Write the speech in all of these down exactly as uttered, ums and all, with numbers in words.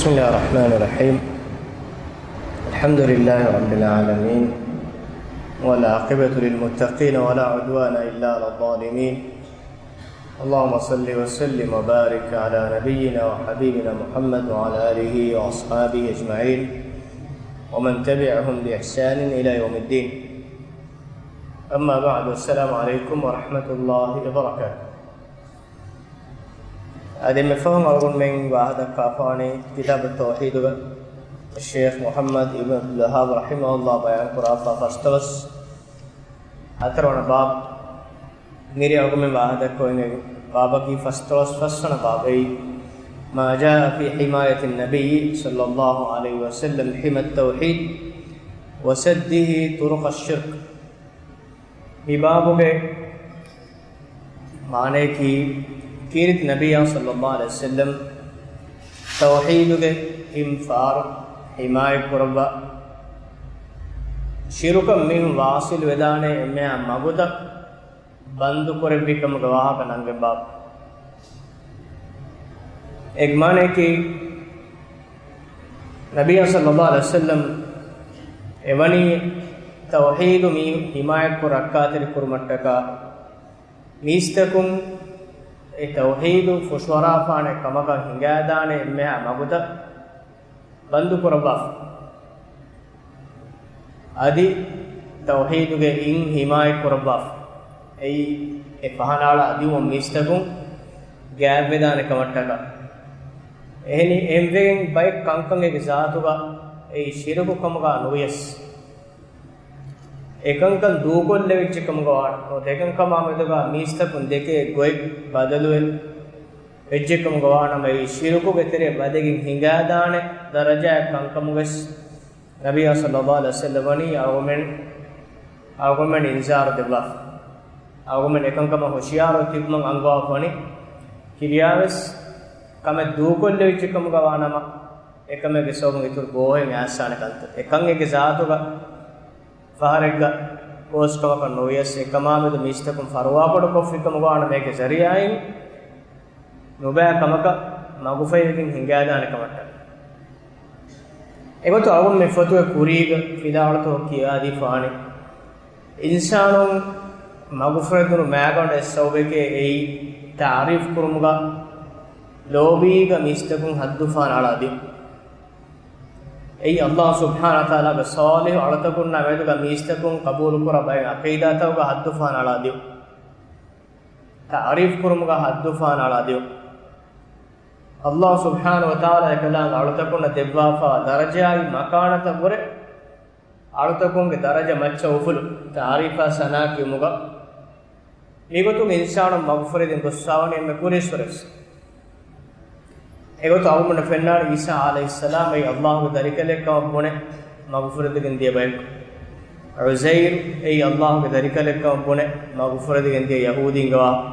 بسم الله الرحمن الرحيم. الحمد لله رب العالمين، والعاقبة للمتقين، ولا عدوان إلا على الظالمين. اللهم صل وسلم وبارك على نبينا وحبيبنا محمد وعلى آله وأصحابه أجمعين، ومن تبعهم بإحسان إلى يوم الدين. أما بعد، السلام عليكم ورحمة الله وبركاته. އަދި މި ފަހުން އަޅުގަނޑުމެން ވާހަކަދައްކާފާނީ ކިތާބު ތައުޙީދުގަ ޝޭޚް މުޙައްމަދު އިބްނު ޢަބްދުލް ވައްހާބް ރަޙިމަހުﷲ ބަޔާން ކުރާފާ ފަސްދޮޅަސް ހަތަރުވަނަ ބާބު. މިރޭ އަޅުގަނޑުމެން ވާހަކަދައްކަވަނީ ބާބަކީ ފަސްދޮޅަސް ފަސްވަނަ ބާބެއް. ما جاء في حماية النبي صلى الله عليه وسلم حمى التوحيد وسده طرق الشرك. މި ބާބުގެ މާނަޔަކީ، ކީރިތި ނަބިއްޔާ ޞައްލައްލާހު ޢަލައިހި ވަސައްލަމް ތައުޙީދުގެ އިން ފާރު ޙިމާޔަތް ކުރައްވާ، ޝިރުކަށް މީހުން ވާޞިލު ވެދާނެ އެންމެހާ މަގުތައް ބަންދު ކުރެއްވި ކަމުގެ ވާހަކަ ނަންގެ ބާބު. އޭގެ މާނަޔަކީ، ނަބިއްޔާ ޞައްލައްލާހު ޢަލައިހި ވަސައްލަމް އެވަނީ ތައުޙީދު މީ ޙިމާޔަތްކޮށް ރައްކާތެރި ކުރުމަށްޓަކާ، މީސްތަކުން އެ ތައުޙީދު ފުށުއަރާފާނެ ކަމަކަށް ހިނގާދާނެ އެންމެހާ މަގުތައް ބަންދު ކުރައްވާފަ. އަދި ތައުޙީދުގެ އިން ޙިމާޔަތް ކުރައްވާފަ. އެއީ އެ ފަހަނައަޅާ ދިއުމަށް މީސްތަކުން ގާތްވެދާނެ ކަމަށްޓަކާ. އެހެނީ އެހެންވެގެން ބައެއް ކަންކަން އޭގެ ޒާތުގަ އެއީ ޝިރުކު ކަމުގަ ނުވިޔަސް، އެކަންކަން ދޫކޮށްލެވިއްޖެ ކަމުގަ ވާނަމަ، ދެކަންކަމާ މެދުގަ މީސްތަކުން ދެކޭ ގޮތް ބަދަލުވެ ވެއްޖެ ކަމުގަ ވާނަމަ، އެއީ ޝިރުކުގެ ތެރެއަށް ވަދެގެން ހިނގާދާނެ ދަރަޖައެއް ކަންކަމުގަސް ނަބިއްޔާ ޞައްލައްލާހު ޢަލައިހި ވަސައްލަމް ވަނީ އަޅުގަނޑުމެން، އަޅުގަނޑުމެން އިންޒާރު ދެއްވާފަ. އަޅުގަނޑުމެން އެކަންކަމަށް ހުޝިޔާރު ތިބުމަށް އަންގަވާފަ ވަނީ. ކިރިޔާވެސް ކަމެއް ދޫކޮށްލެވިއްޖެ ކަމުގަ ވާނަމަ، އެކަމެއްގެ ސަބަބުން އިތުރު ބޯހެން އައިސާނެ ކަންތައް. އެކަން އޭގެ ޒާތުގަ ފަހަރެއްގަ ގޯސްކަމަކަށް ނުވިޔަސް، އެކަމާމެދު މީސްތަކުން ފަރުވާބޮޑުކޮށްފި ކަމުގަ ވާނަމަ، އޭގެ ޒަރީޢާއިން ނުބައި ކަމަކަށް މަގުފަހިވެގެން ހިނގާދާނެ ކަމަށްޓަކާ. އެގޮތުން އަޅުގަނޑު މި ފޮތުގެ ކުރީގަ ފިލާވަޅުތަކުން ކިޔާދީފާނެ، އިންސާނުން މަގުފުރެދުނު މައިގަނޑު އެއް ސަބަބެކޭ އެއީ ތަޢުރީފް ކުރުމުގަ ލޯބީގަ މީސްތަކުން ހައްދުފަހަނައަޅާ ދިޔުން. އެއީ ﷲ ސުބްޙާނަހޫ ވަތަޢާލާގެ ޞާލިޙު އަޅުތަކުންނާ މެދުގަ މީސްތަކުން ޤަބޫލުކުރާ ބައެއް ޢަޤީދާތަކުގަ ހައްދުފަހަނައަޅާ ދިޔުން. ތަޢުރީފް ކުރުމުގަ ހައްދުފަހަނައަޅާ ދިޔުން. ﷲ ސުބްޙާނަހޫ ވަތަޢާލާ އެކަލާނގެ އަޅުތަކުންނަށް ދެއްވާފާ ދަރަޖާއި މަކާނަތަށްވުރެ އަޅުތަކުންގެ ދަރަޖަ މައްޗަށް އުފުލު ތަޢުރީފާ ސަނާ ކިޔުމުގަ، މިގޮތުން އިންސާނުން މަގުފުރެދިން ގޮއްސާވަނީ އެންމެ ކުރީއްސުރެވެސް. އެގޮތުން އަޅުގަނޑަށް ފެންނާނީ ޢީސާ ޢަލައިހިއްސަލާމް އެއީ ﷲގެ ދަރިކަލެއް ކަމަށް ބުނެ މަގުފުރެދިގެން ދިޔަ ބަޔަކު. ޢުޒައިރު އެއީ ﷲގެ ދަރިކަލެއް ކަމަށް ބުނެ މަގުފުރެދިގެން ދިޔަ ޔަހޫދީންގެ ވާހަކަ.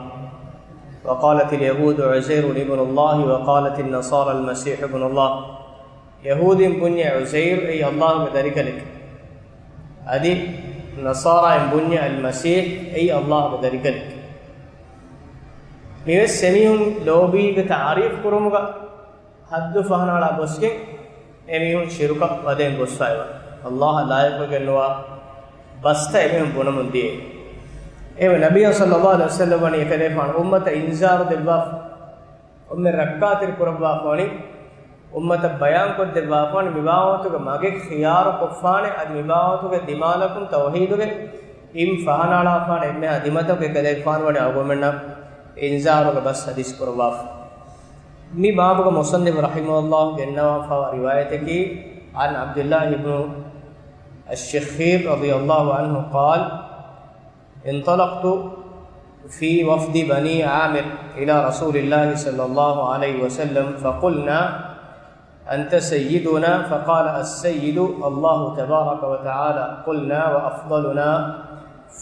وقالت اليهود عزير ابن الله وقالت النصارى المسيح ابن الله. ޔަހޫދީން ބުންޏޭ ޢުޒައިރު އެއީ ﷲގެ ދަރިކަލެކޭ. އަދި ނަޞާރާއިން ބުންޏޭ އަލްމަސީޙް އެއީ ﷲގެ ދަރިކަލެކޭ. މިވެސް އެމީހުން ލޯބީގެ ތަޢުރީފް ކުރުމުގަ ހައްދު ފަހަނައަޅާ ގޮސްގެން އެމީހުން ޝިރުކަށް ވަދެން ގޮއްސަވާފަ، ﷲއަށް ލާއިޤުވެގެންނުވާ ބަސްތައް އެމީހުން ބުނަމުން ދިޔައީ. އެހެންވެ ނަބިއްޔާ ޞައްލައްލާހު ޢަލައިހި ވަސައްލަމް ވަނީ އެކަލޭފާނު އުއްމަތަށް އިންޒާރު ދެއްވާފަ، އުއްމަތް ރައްކާތެރި ކުރައްވާފަ ވަނީ، އުއްމަތަށް ބަޔާންކޮށްދެއްވާފަ ވަނީ މިބާވަތުގެ މަގެއް ޚިޔާރު ކޮށްފާނެ، އަދި މިބާވަތުގެ ދިމާލަކުން ތައުޙީދުގެ އިން ފަހަނައަޅާފާނެ އެންމެހާ ދިމަތަކު އެކަލޭފާނު ވަނީ އަޅުގަނޑުމެންނަށް އިންޒާރުގެ ބަސް ޙަދީޘް ކުރައްވާފަ. މި ބާބުގަ މުޞައްނިފު ރަޙިމަހުﷲ ގެންނަވާފައިވާ ރިވާޔަތަކީ، عن عبد الله بن الشخير رضي الله عنه قال: انطلقت في وفد بني عامر إلى رسول الله صلى الله عليه وسلم فقلنا: أنت سيدنا؟ فقال: السيد الله تبارك وتعالى. قلنا: وأفضلنا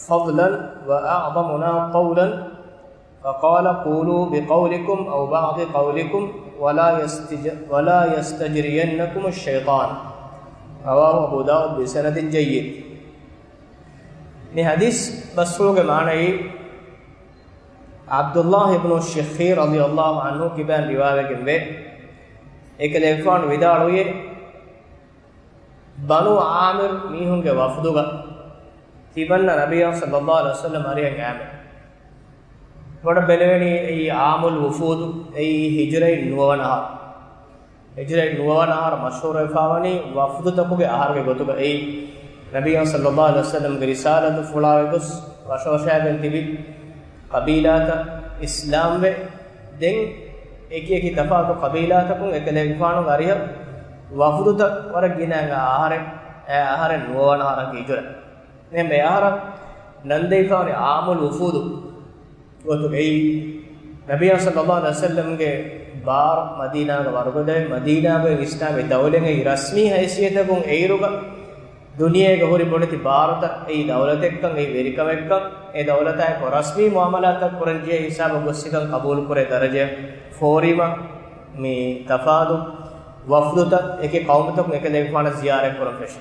فضلا وأعظمنا طولا؟ فقال: قولوا بقولكم أو بعض قولكم ولا يستج-، ولا يستجرينكم الشيطان. رواه أبو داود بسند جيد. މި ޙަދީޘް ބަސްފުޅުގެ މާނައީ، ޢަބްދުﷲ އިބްނު ޝިޚީރް ރަޟިޔަﷲ ޢަންހު ކިބައިން ރިވާވެގެންވޭ. އެކަލޭގެފާނު ވިދާޅުވިއޭ، ބަނޫ ޢާމިރު މީހުންގެ ވަފްދުގަ ތިމަންނަ ނަބިއްޔާ ޞައްލައްލާހު ޢަލައިހި ވަސައްލަމް އަރިހަށް އައިމެ. ބޮޑަށް ބެލެވެނީ އެއީ ޢާމުލް ވުފޫދު، އެއީ ހިޖުރައިން ނުވަވަނަ އަހަރު. ހިޖުރައިން ނުވަވަނަ އަހަރު މަޝްހޫރުވެފާވަނީ ވަފްދުތަކުގެ އަހަރުގެ ގޮތުގަ. އެއީ ނަބިއްޔާ ޞައްލައްލާހު ޢަލައިހި ވަސައްލަމްގެ ރިސާލަތު ފުޅާވެ ގޮސް ވަށަވަށައިގެން ތިބި ޤަބީލާތައް އިސްލާމްވެ، ދެން އެކި އެކި ތަފާތު ޤަބީލާތަކުން އެކަލޭގެފާނުގެ އަރިހަށް ވަފްދުތައް ވަރަށް ގިނަ އަހަރެއް، އެ އަހަރެއް ނުވަވަނަ އަހަރަކީ ހިޖުރަ. އެހެން އެ އަހަރަށް ނަންދެވިފާވަނީ ޢާމުލް ވުފޫދު ގޮތުގައި. ނަބިއްޔާ ޞައްލައްލާހު ޢަލައިހި ވަސައްލަމްގެ ބާރު މަދީނާގަ ވަރުގަދަވެ، މަދީނާގައި އިސްލާމީ ދައުލަތް އެއީ ރަސްމީ ހައިސިއްޔަތަކުން އެއިރުގަ ދުނިޔޭގަ ހުރި ބޮޑެތި ބާރުތައް އެއީ ދައުލަތެއްކަން، އެއީ ވެރިކަމެއްކަން، އެ ދައުލަތާއެކު ރަސްމީ މުޢާމަލާތްތައް ކުރަންޖެހޭ ހިސާބަށް ގޮއްސިކަން ޤަބޫލުކުރޭ ދަރަޖައަށް ފޯރިމަ މި ތަފާތު ވަފްދުތައް އެކި ޤައުމުތަކުން އެކަލޭގެފާނަށް ޒިޔާރަތް ކުރަން ފެށި.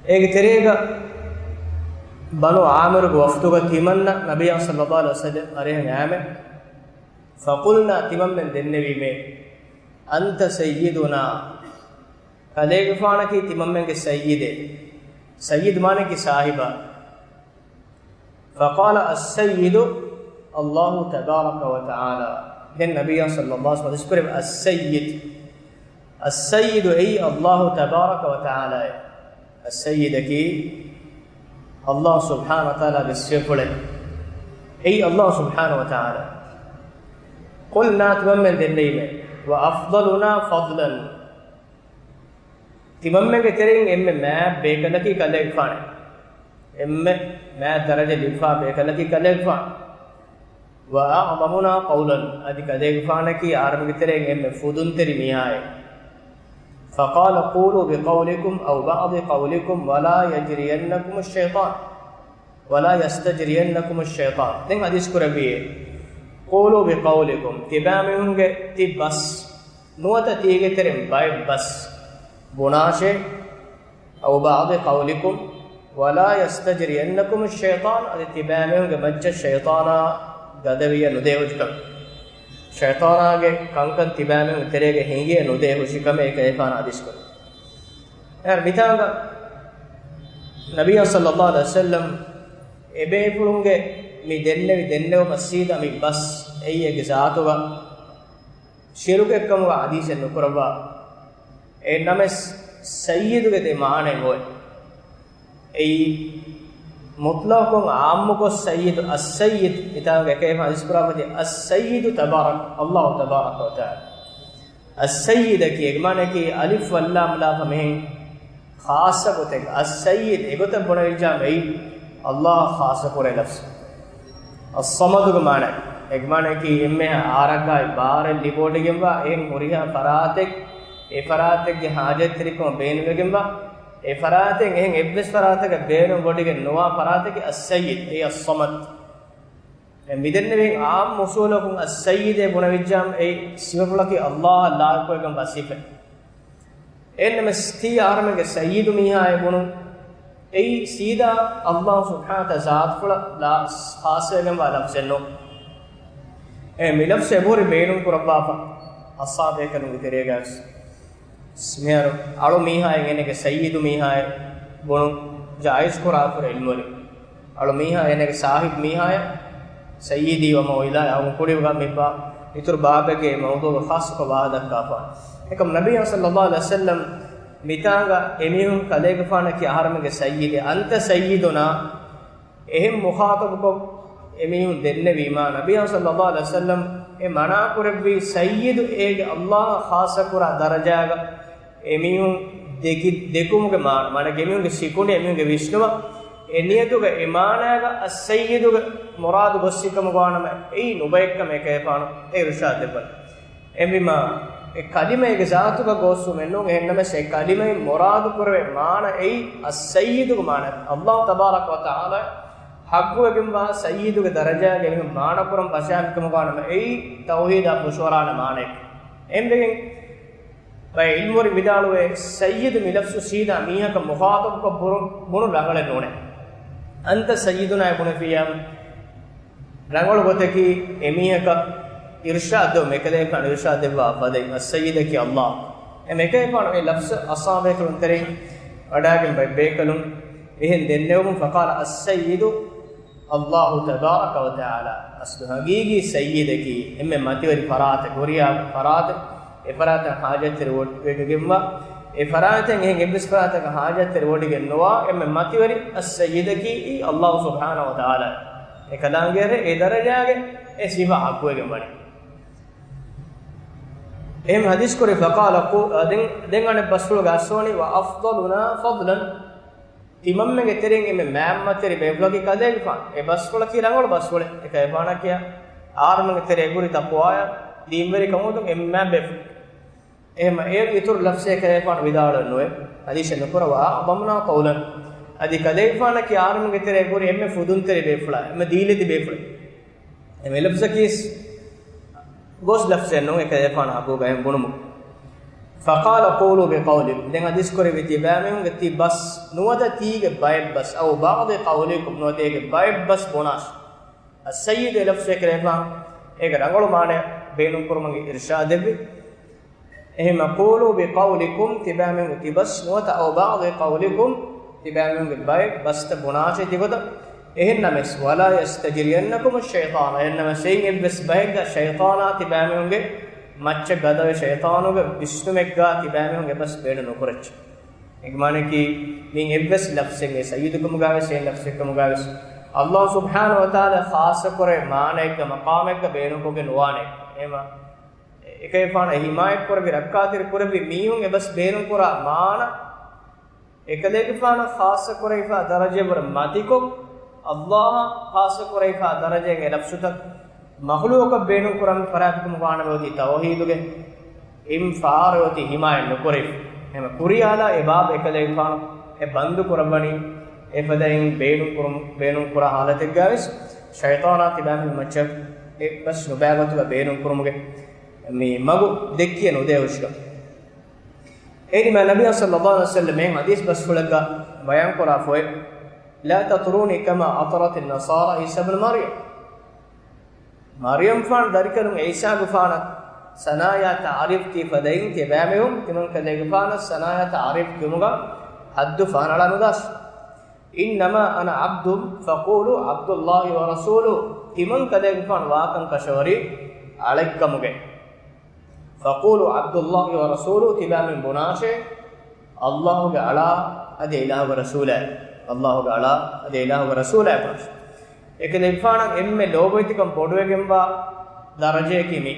އޭގެ ތެރޭގަ ބަނޫ ޢާމިރުގެ ވަފްދުގަ ތިމަންނަ ނަބިއްޔާ ޞައްލައްލާހު ޢަލައިހި ވަސައްލަމް އަރިހަށް އައިމެ. ފަޤުލްނާ، ތިމަންމެން ދެންނެވީމޭ، އަންތަ ސައްޔިދުނާ، ކަލޭގެފާނަކީ ތިމަންމެންގެ ސައްޔިދޭ. ސައްޔިދު މާނައަކީ ސާހިބާ. ފަޤާލަ، އައްސައްޔިދު ﷲ ތަބާރަކަ ވަތަޢާލާ. ދެން ނަބިއްޔާ ޞައްލައްލާހު ޢަލައިހި ވަސައްލަމް ޙަދީޘް ކުރެއްވި، އައްސައްޔިދު، އައްސައްޔިދު އެއީ ﷲ ތަބާރަކަ ވަތަޢާލާއޭ. އައްސައްޔިދަކީ ﷲ ސުބްޙާނަހޫ ވަތަޢާލާގެ ސިފަފުޅެއް. އެއީ ﷲ ސުބްޙާނަހޫ ވަތަޢާލާ. ޤުލްނާ، ތިމަންމެން ދެންނެވީމޭ، ވައަފްޟަލުނާ ފަޟްލަން، ތިމަންމެންގެ ތެރެއިން އެންމެ މާތް ބޭކަލަކީ ކަލޭގެފާނޭ. އެންމެ މާތް ދަރަޖަ ލިބިފާ ބޭކަލަކީ ކަލޭގެފާނު. ވައަޢްޡަމުނާ ޤައުލަން، އަދި ކަލޭގެފާނަކީ އަހަރެމެންގެ ތެރެއިން އެންމެ ފުދުންތެރި މީހާއޭ. ފަޤާލަ، ޤޫލޫ ބިޤައުލިކުމް އަވް ބަޢްޟި ޤައުލިކުމް ވަލާ ޔަޖްރިޔަންނަކުމުއްޝައިޠާނު، ވަލާ ޔަސްތަޖްރިޔަންނަކުމުއްޝައިޠާނު. ދެން ޙަދީޘް ކުރެއްވިއޭ، ޤޫލޫ ބިޤައުލިކުމް، ތިބާމީހުންގެ ތި ބަސް ނުވަތަ ތީގެ ތެރެއިން ބައެއް ބަސް ބުނާށޭ، އަވް ބަޢްޟި ޤައުލިކުމް ވަލާ ޔަސްތަޖްރިޔަންނަކުމުއްޝައިޠާނު، އަދި ތިބާމީހުންގެ މައްޗަށް ޝައިޠާނާ ގަދަވެޔަށް ނުދޭ ހުށިކަމެއް. ޝައިޠާނާގެ ކަންކަން ތިބާމީހުންގެ ތެރޭގަ ހިނގިޔަށް ނުދޭ ހުށިކަމެއް އެކަލޭގެފާނު ޙަދީޘް ކުރީ. އެހެން މިތާނގަ ނަބިއްޔާ ޞައްލައްލާހު ޢަލައިހި ވަސައްލަމް އެބޭފުޅުންގެ މި ދެންނެވި ދެންނެވުމަށް ސީދާ މި ބަސް އެއީ އޭގެ ޒާތުގަ ޝިރުކެއްކަމުގަ ޙަދީޘެއް ނުކުރައްވާ. އެހެންނަމަވެސް ސައްޔިދުގެ ދެ މާނައެއް އޮތް. އެއީ މުޠްލަޤުކޮށް ޢާއްމުކޮށް ސައްޔިދު، އައްސައްޔިދު، މިތާނގަ އެކަލޭގެފާނު ޙަދީޘް ކުރާ ފަދަ އައްސައްޔިދު ތަބާރަކަ، ﷲ ތަބާރަކަ ވަތަޢާލާ. އައްސައްޔިދަކީ އޭގެ މާނައަކީ އަލިފް ވައްލާމް ލާފަ މިހެން ޚާއްޞަ ގޮތެއް. އައްސައްޔިދު އެގޮތަށް ބުނެވިއްޖާމަ އެއީ ﷲ ޚާއްޞަ ކުރޭ ލަފްޒު. އައްޞަމަދުގެ މާނަ، އޭގެ މާނައަކީ އެންމެހާ އާރަކާއި ބާރެއް ލިބިވޮޑިގެންވާ، އެހެން ހުރިހާ ފަރާތެއް، އެ ފަރާތެއްގެ ޙާޖަތްތެރިކަމަށް ބޭނުންވެގެންވާ، އެ ފަރާތެއް އެހެން އެއްވެސް ފަރާތެއްގަ ބޭނުން ވޮޑިގެން ނުވާ ފަރާތެކޭ އައްސައްޔިދު، އެއީ އައްޞަމަދު. އެ މިދެންނެވި ޢާއްމު އުޞޫލަކުން އައްސައްޔިދޭ ބުނެވިއްޖާމަ އެ ސިފަފުޅަކީ ﷲ އަށް ލާއިޤުވެގެންވާ ސިފަ. އެހެންނަމަވެސް ތީ އަހަރެމެންގެ ސައްޔިދު މީހާއޭ ބުނުން، އެއީ ސީދާ ﷲ ސުބްޙާނަހޫ ވަތަޢާލާ ޒާތުފުޅަށް ލާ ޚާއްޞަވެގެންވާ ލަފްޒެއް ނޫން. އެ މި ލަފްޒު އެބަހުރި ބޭނުން ކުރައްވާފަ އަޞްޙާބޭކަލުންގެ ތެރޭގަސް. މިހާރު އަޅު މީހާއެއް އޭނަގެ ސައްޔިދު މީހާއެއް ބުނުން ޖާއިޒް ކުރާފަ އިލްމުވެރިން. އަޅު މީހާ އޭނަގެ ސާހިބު މީހާއެއް ސައްޔިދީ ވަމަ އިލާ އަގު ކުޅިވުގަ މި ބާ އިތުރު ބާބެއްގެ މައުޟޫޢުގަ ޚާއްޞަކޮށް ވާހަކަ ދައްކާފަ. އެކަމް ނަބިއްޔާ ޞައްލައްލާހު ޢަލައިހި ވަސައްލަމް މިތާނގަ އެމީހުން ކަލޭގެފާނަކީ އަހަރެމެންގެ ސައްޔިދޭ، އަންތަ ސައްޔިދުނާ އެހެން މުޚާޠަބުކޮށް އެމީހުން ދެންނެވީމާ، ނަބިއްޔާ ޞައްލައްލާހު ޢަލައިހި ވަސައްލަމް އެ މަނާ ކުރެއްވީ ސައްޔިދު އޭގެ ﷲ އަށް ޚާއްޞަކުރާ ދަރަޖާގަ އެމީހުން ދެކި، ދެކުމުގެ މާނަ، މާނަ އެމީހުންގެ ސިކުނޑި އެމީހުންގެ ވިސްނުމަށް އެ ނިޔަތުގަ އެ މާނާގަ އައްސައްޔިދުގެ މުރާދު ގޮއްސިކަމުގަވާނަމަ އެއީ ނުބައެއްކަމަށް އެކަލޭގެފާނު އެ އިރުޝާދު ދެއްވަން. އެހެންވީމާ، އެ ކަލިމަ އޭގެ ޒާތުގަ ގޯސްވުމެއް ނޫން، އެހެންނަމަވެސް އެ ކަލިމައިން މުރާދު ކުރެވޭ މާނަ އެއީ އައްސައްޔިދުގެ މާނަ. ﷲ ތަބާރަކަ ވަތަޢާލާ ޙައްޤުވެގެންވާ ސައްޔިދުގެ ދަރަޖާގެ އެމީހުން މާނަ ކުރަން ފަށާފިކަމުގަވާނަމަ އެއީ ތައުޙީދާ ފުށުއަރާނެ މާނައެއް. އެހެންވެގެން ބައެއް ޢިލްމުވެރިން ވިދާޅުވޭ، ސައްޔިދު މި ލަފްޒު ސީދާ މީހަކަށް މުޚާޠަބުކޮށް ބުރު-، ބުނު ރަނގަޅެއް ނޫނޭ. އަންތަ ސައްޔިދުނާ ބުނެފިއްޔާ ރަނގަޅު ގޮތަކީ އެމީހަކަށް އިރްޝާދު، އެކަލޭގެފާނު އިރްޝާދު ދެއްވާ ފަދައިން، އައްސައްޔިދަކީ ﷲ. އެ އެކަލޭގެފާނު އެ ލަފްޒު އަޞްޙާބޭކަލުން ތެރެއިން ވަޑާގެން ބައެއް ބޭކަލުން އެހެން ދެންނެވުމުން، ފަޤާލަ އައްސައްޔިދު ﷲ ތަބާރަކަ ވަތަޢާލާ. އަސްލު ހަގީގީ ސައްޔިދަކީ އެންމެ މަތިވެރި ފަރާތެއް، ހުރިހާ ފަރާތެއް، އެ ފަރާތަށް ޙާޖަތްތެރި ވެ-، ވެގެންވާ، އެ ފަރާތެއް އެހެން އެއްވެސް ފަރާތަކަށް ޙާޖަތްތެރި ވޮޑިގެން ނުވާ އެންމެ މަތިވެރި އައްސައްޔިދަކީ ﷲ ސުބްޙާނަހޫ ވަތަޢާލާ. އެކަލާނގެ ރޭ އެ ދަރަޖާގެ އެ ސިފަ ޙައްޤުވެގެން ވަނީ. އެހެން ޙަދީޘް ކުރި، ފަޤާލަ ޤު-، ދެން، ދެން އަނެއް ބަސްފުޅުގަ އައްސަވަނީ، ވައަފްޟަލުނާ ފަޟްލަން. ތިމަންމެންގެ ތެރެއިން އެންމެ މާތްމަތިވެރި ބޭފުޅަކީ ކަލޭގެފާނު. އެ ބަސްފުޅަކީ ރަނގަޅު ބަސްފުޅެއް. އެކަލޭގެފާނަކީ އަހަރުމެންގެ ތެރޭ ގުރި ތަޤްވާއާ ދީންވެރިކަމުގެ އެންމެ ބޭފުޅެއް. އެހެން އޭގެ އިތުރު ލަފްޒެއް އެކަލޭގެފާނު ވިދާޅުވެއް ނުވޭ. ޙަދީޘެއް ނުކުރައްވާ. އަޢްޡަމުނާ ޤައުލަން. އަދި ކަލޭގެފާނަކީ އަހަރުމެންގެ ތެރޭ ގުރި އެންމެ ފުދުންތެރި ބޭފުޅާ، އެންމެ ދީލެތި ބޭފުޅެއް. އެންމެ ލަފްޒަކީ ގޯސް ލަފްޒެއް ނޫން، އެކަލޭގެފާނު ޙައްޤުގައި ބުނުމު. ފަޤާލަ ޤޫލޫ ބިޤައުލި. ދެން ޙަދީޘް ކުރެއްވި ތިބާމީހުންގެ ތި ބަސް ނުވަތަ ތީގެ ބައެއް ބަސް، އައު ބަޢްޟި ޤައުލިކުމް، ނުވަތަ އޭގެ ބައެއް ބަސް ބުނާށި. އައްސައްޔިދު އެ ލަފްޒު އެކަލޭގެފާނު އޭގެ ރަނގަޅު މާނަ ބޭނުން ކުރުމުގެ އިރްޝާދެއްވި. އެހެންމަ، ޤޫލޫ ބިޤައުލިކުމް، ތިބާމީހުންގެ ތިބަސް ނުވަތަ، އައު ބަޢްޟި ޤައުލިކުމް، ތިބާމީހުންގެ ބައެއް ބަސްތައް ބުނާށޭ ތިގޮތަށް. އެހެންނަމަވެސް، ވަލާ ޔަސްތަޖްރިޔަންނަކުމު ޝައިޠާނު، އެހެންނަމަވެސް އެއިން އެއްވެސް ބައެއްގަ ޝައިޠާނާ ތިބާމީހުންގެ މައްޗަށް ގަދަވެ، ޝައިޠާނުގެ ވިސްނުމެއްގާ ތިބާމީހުންގެ ބަސް ބޭނުން ނުކުރައްޗޭ. އެގެ މާނައަކީ، މިއިން އެއްވެސް ލަފްޒެއް އެ ސައްޔިދުކަމުގާވެސް، އެ ލަފްޒެއްކަމުގާވެސް، ﷲ ސުބްޙާނަހޫ ވަތަޢާލާ ޚާއްޞަކުރެއް މާނައެއްގަ މަޤާމެއްގަ ބޭނުންކޮށްގެން ނުވާނެ. އެހެންމަ، އެކަލޭގެފާނަށް ހިމާޔަތްކުރެއްވި، ރައްކާތެރި ކުރެއްވި މީހުން އެ ބަސް ބޭނުންކުރާ މާނަ، އެކަލޭގެފާނަށް ޚާއްޞަކުރެވިފާ ދަރަޖައަށް ވުރެ މަތިކޮށް، ﷲއަށް ޚާއްޞަކުރެވިފާ ދަރަޖައިން އެ ލަފްޒުތައް މަޚްލޫޤަށް ބޭނުންކުރަން ފަރާތްތަކުން ވާނަމަ އޮތީ ތައުޙީދުގެ އެއް ފާރު އޮތީ ހިމާޔަތް ނުކުރެވިފަ. އެހެންމަ ކުރިޔާލާ އެ ބާބު އެކަލޭގެފާނު އެ ބަންދު ކުރައްވަނީ، އެފަދައިން ބޭނުންކުރުމު، ބޭނުންކުރާ ޙާލަތެއްގައިވެސް ޝައިޠާނާ ތިބާމީހުން މައްޗަށް އެއްބަސް ނުބައި ގޮތުގަ ބޭނުންކުރުމުގެ މި މަގު ދެއްކިޔަ ނުދޭ ހުށިގަ. އެހެންމަ ނަބިއްޔާ ޞައްލައްލާހު ޢަލައިހި ވަސައްލަމް އެހެން ޙަދީޘް ބަސްފުޅެއްގަ ބަޔާންކުރާ ފޮތް، لا تطروني كما أطرت النصارى عيسى ابن مريم. މަރްޔަމްފާނު ދަރިކަލުން ޢީސާގެފާނަށް ސަނާޔާ ތަޢުރީފް ކީ ފަދައިން ތިބާމީހުން ތިމަން ކަލޭގެފާނަށް ސަނާޔާ ތަޢުރީފް ކިޔުމުގަ ޙައްދު ފަހަނަޅާ ނުދާށި. إنما أنا عبد فقولوا عبد الله ورسوله. ތިމަން ކަލޭގެފާނު ވާކަން ކަށަވަރީ އަޅެއްކަމުގައި. فقولوا عبد الله ورسوله، ތިބާމީހުން ބުނާށޭ، ﷲގެ އަޅާ އަދި އިލާހުގެ ރަސޫލާ. ﷲގެ އަޅާ އަދި އިލާހުގެ ރަސޫލާ ބުނާށޭ. އެކަލޭގެފާނަށް އެންމެ ލޯބިވެތިކަން ބޮޑުވެގެންވާ ދަރަޖަޔަކީ މި.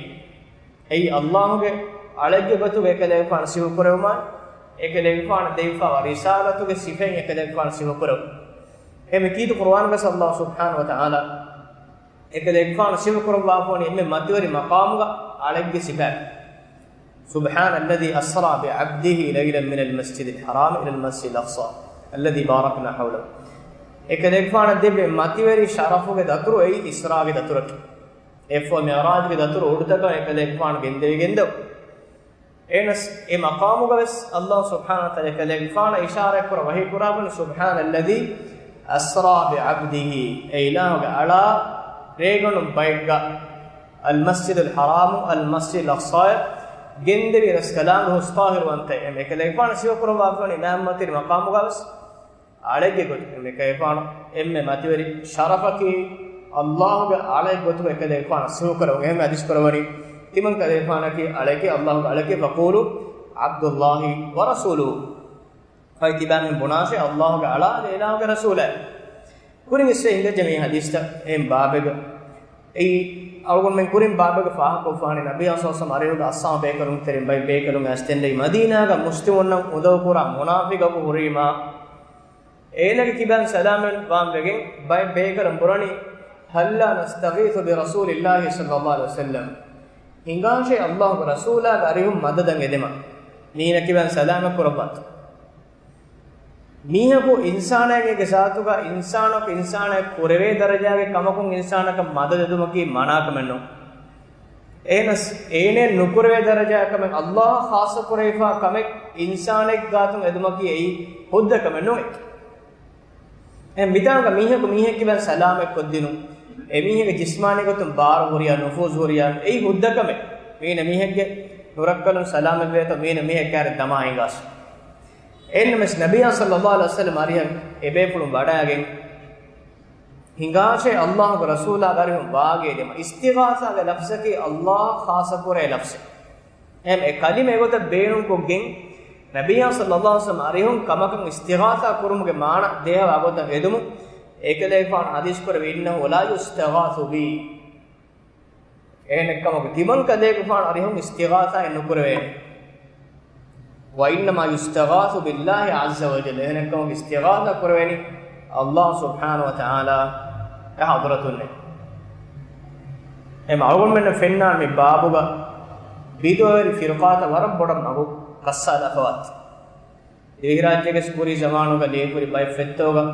އެއީ ﷲގެ އަޅެއްގެ ގޮތުގަ އެކަލޭގެފާނު ސިފަކުރެވުމާ، އެކަލޭގެފާނަށް ދެވިފާވާ ރިސާލަތުގެ ސިފައިން އެކަލޭގެފާނު ސިފަކުރެވުން. އެހެން ކީރިތި ޤުރުއާނުގަސް ﷲ ސުބްޙާނަހޫ ވަތަޢާލާ އެކަލޭގެފާނު ސިފަކުރައްވާފަވަނީ އެންމެ މަތިވެރި މަޤާމުގަ އަޅެއްގެ ސިފައިން. سبحان الذي أسرى بعبده ليلا من المسجد الحرام إلى المسجد الأقصى الذي باركنا حوله. އެކަލޭގެފާނަށް ދެއްވި މަތިވެރި ޝަރަފުގެ ދަތުރު އެއީ އިސްރާގެ ދަތުރަކީ. އެއަށްފަހު މިޢުރާޖުގެ ދަތުރު އުޑުތަކަށް އެކަލޭގެފާނު ގެންދެވިގެންދެވުން. އެހެނަސް އެ މަޤާމުގަވެސް ﷲ ސުބްޙާނަހޫ ވަތަޢާލާ އެކަލޭގެފާނަށް އިޝާރާތްކުރައްވާ ވަޙީކުރާ ބުނި، سبحان الذي أسرى بعبده، އެ އިލާހުގެ އަޅާ ރޭގަނޑު ބައެއްގަ المسجد الحرام المسجد الأقصى ގެންދެވި ރަސްކަލާނގެ ހުސް ޠާހިރުވަންތައެއް. އެކަލޭގެފާނަށް ސިފަކުރައްވާފަވަނީ މާތްމަތިވެރި މަޤާމުގަވެސް އަޅެއްގެ ގޮތުގަ. އެކަލޭގެފާނު އެންމެ މަތިވެރި ޝަރަފަކީ ﷲގެ އަޅެއްގެ ގޮތުގަ އެކަލޭގެފާނަށް ސިފަކުރެވުން. އެހެން ޙަދީޘް ކުރައްވަނީ ތިމަން ކަލޭގެފާނަކީ އަޅެކޭ، ﷲގެ އަޅެކޭ، فقولوا عبد الله ورسوله. ފަހެ ތިބާމީހުން ބުނާށޭ، ﷲގެ އަޅާ އަދި އިލާހުގެ ރަސޫލާ. ކުރިން އިސްވެ ހިނގައްޖެ މި ޙަދީޘްތައް އެހެން ބާބެއްގަ. އެއީ އަޅުގަނޑުމެން ކުރިން ބާބެއްގަ ފާހަގަކޮށްފާނެ، ނަބިއްޔާ ޞައްލައްލާހު ޢަލައިހި ވަސައްލަމް އަރިހުގަ އަޞްޙާބު ބޭކަލުން ތެރެއިން ބައި ބޭކަލުން އައިސް ދެންނެވި މަދީނާގަ މުސްލިމުންނަށް އުނދަގޫކުރާ މުނާފިޤަކު ހުރީމާ، އޭނާގެ ކިބައިން ސަލާމަތް ވާން ވެގެން ބައެއް ބޭކަލުން ބުނަނީ، هلا نستغيث برسول الله صلى الله عليه وسلم. ހިނގާށޭ ﷲގެ ރަސޫލާގެ އަރިހުން މަދަދަށް އެދެމަ. މީނަ ކިބައިން ސަލާމަތް ކުރައްވާތޯ. މީހަކު އިންސާނާގެ ޒާތުގަ އިންސާނަކު އިންސާނާއަށް ކުރެވޭ ދަރަޖާގެ ކަމަކުން އިންސާނަކަށް މަދަދު ދެދުމަކީ މަނާކަމެއް ނޫން. އެހެނަސް އޭނައަށް ނުކުރެވޭ ދަރަޖާ ކަމެއް، ﷲއަށް ޚާއްޞަ ކުރެވިފާ ކަމެއް އިންސާނެއްގެ ގާތުން އެދުމަކީ އެއީ ހުއްދަ ކަމެއް ނޫން. އެ މިތާނގަ މީހަކު މީހެއްގެ ކިބައިން ސަލާމަތް ކޮށްދިނުން، އެމީހެއްގެ ޖިސްމާނީ ގޮތުން ބާރު ހުރިޔާ، ނުފޫޒު ހުރިޔާ، އެއީ ހުއްދަ ކަމެއް. މީނަ މީހެއްގެ ނުރައްކަލުން ސަލާމަތްވޭތޯ، މީނަ މީހެއް ކާރެއް ދަމާ ހިނގާސް. އެހެންނަމަވެސް ނަބިއްޔާ ޞައްލައްލާހު ޢަލައިހި ވަސައްލަމް އަރިހަށް އެބޭފުޅުން ވަޑައިގެން ހިނގާށޭ، އައްލާހުގެ ރަސޫލާގެ އަރިހުން ވާގޭ ދެމަ. އިސްތިޣާސާގެ ލަފްޒަކީ އައްލާހަށް ޚާއްޞަ ކުރޭ ލަފްޒެއް. އެހެން އެ ކަލިމަ އެގޮތަށް ބޭނުންކޮށްގެން، ނަބިއްޔާ ޞައްލައްލާހު ޢަލައިހި ވަސައްލަމް އަރިހުން ކަމަކަށް އިސްތިޣާސާ ކުރުމުގެ މާނަ ދޭހަވާ ގޮތަށް އެދުމުން، އެކަލޭގެފާނު ޙަދީޘް ކުރެއްވި، إنه لا يستغاث بي. އެހެނެއްކަމަކު ތިމަން ކަލޭގެފާނު އަރިހުން އިސްތިޣާސާއެއް ނުކުރެވޭނެ. وإنما يستغاث بالله عز وجل. އެހެނެއްކަމަކު އިސްތިޣާސާ ކުރެވޭނީ އައްލާހު ސުބްޙާނަހު ވަތަޢާލާގެ ޙަޟްރަތުންނޭ. އެމަ އަޅުގަނޑުމެންނަށް ފެންނާނެ މި ބާބުގަ ބިދުޢަވެރި ފިރުޤާތައް ވަރަށް ބޮޑަށް މަގު ކައްސާލާފަވާތީ. ދިވެހިރާއްޖޭގެ ކުރީ ޒަމާނުގަ ލިޔެފަހުރި ބައެއް ފޮތްތަކުގަ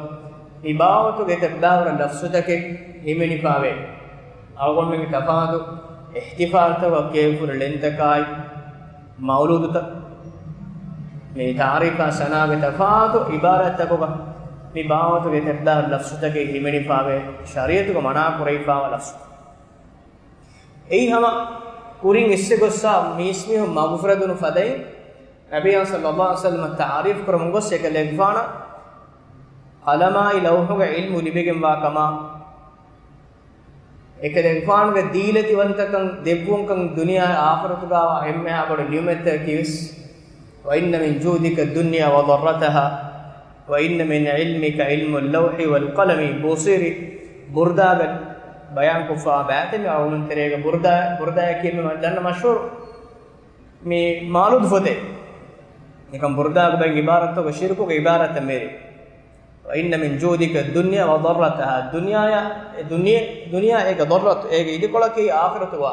މި ބާވަތުގެ ތެއްބާވަރަށް ލަފްޒުތަކެއް ހިމެނިފަވޭ. އަޅުގަނޑުމެންގެ ތަފާތު އިޙްތިފާލްތަކުގަ ކިޔެވިފަހުރި ޅެންތަކާއި، މައުލޫދުތައް، މި ތަޢުރީފާ ސަނާގެ ތަފާތު ޢިބާރާތްތަކުގަ މި ބާވަތުގެ ތެއްބާވަރަށް ލަފްޒުތަކެއް ހިމެނިފަވޭ، ޝަރީޢަތުގަ މަނާ ކުރެވިފަވާ ލަފްޒު. އެއީ ހަމަ ކުރިން އިސްއެގޮއްސާ މީސްމީހުން މަގުފުރެދުނު ފަދައިން، ނަބިއްޔާ ޞައްލައްލާހު ޢަލައިހި ވަސައްލަމަށް ތަޢުރީފު ކުރަމުން ގޮސް އެކަލޭގެފާނަށް ޤަލަމާއި ލައުޙުގެ ޢިލްމު ލިބިގެންވާ ކަމާ، އެކަލޭގެފާނުގެ ދީލަތިވަންތަކަން ދެއްވުންކަން ދުނިޔެ އާޚިރަތުގައިވާ އެންމެހާ ބޮޑު ނިޢުމަތްތަކަކީވެސް، وإن من جودك الدنيا وضرتها وإن من علمك علم اللوح والقلم. ބޫސީރީ ބުރުދާގަ ބަޔާންކޮށްފަ ބާތެމެ އަޅުގަނޑު ތެރޭގަ ބުރުދާ، ބުރުދާއަކީ އެންމެ ދަންނަ މަޝްހޫރު މި މައުލޫދު ފޮތެއް. ނިކަން ބުރުދާގަ ބައި ޢިބާރަތްތަކުގަ ޝިރުކުގެ ޢިބާރަތެއް މެރި. وإن من جودك الدنيا وضرتها. ދުނިޔެއާ، އެ ދުނިޔެ، ދުނިޔެއާ އޭގެ ޟައްރަތު، އޭގެ އިދިކޮޅަކީ އާޚިރަތުގަ.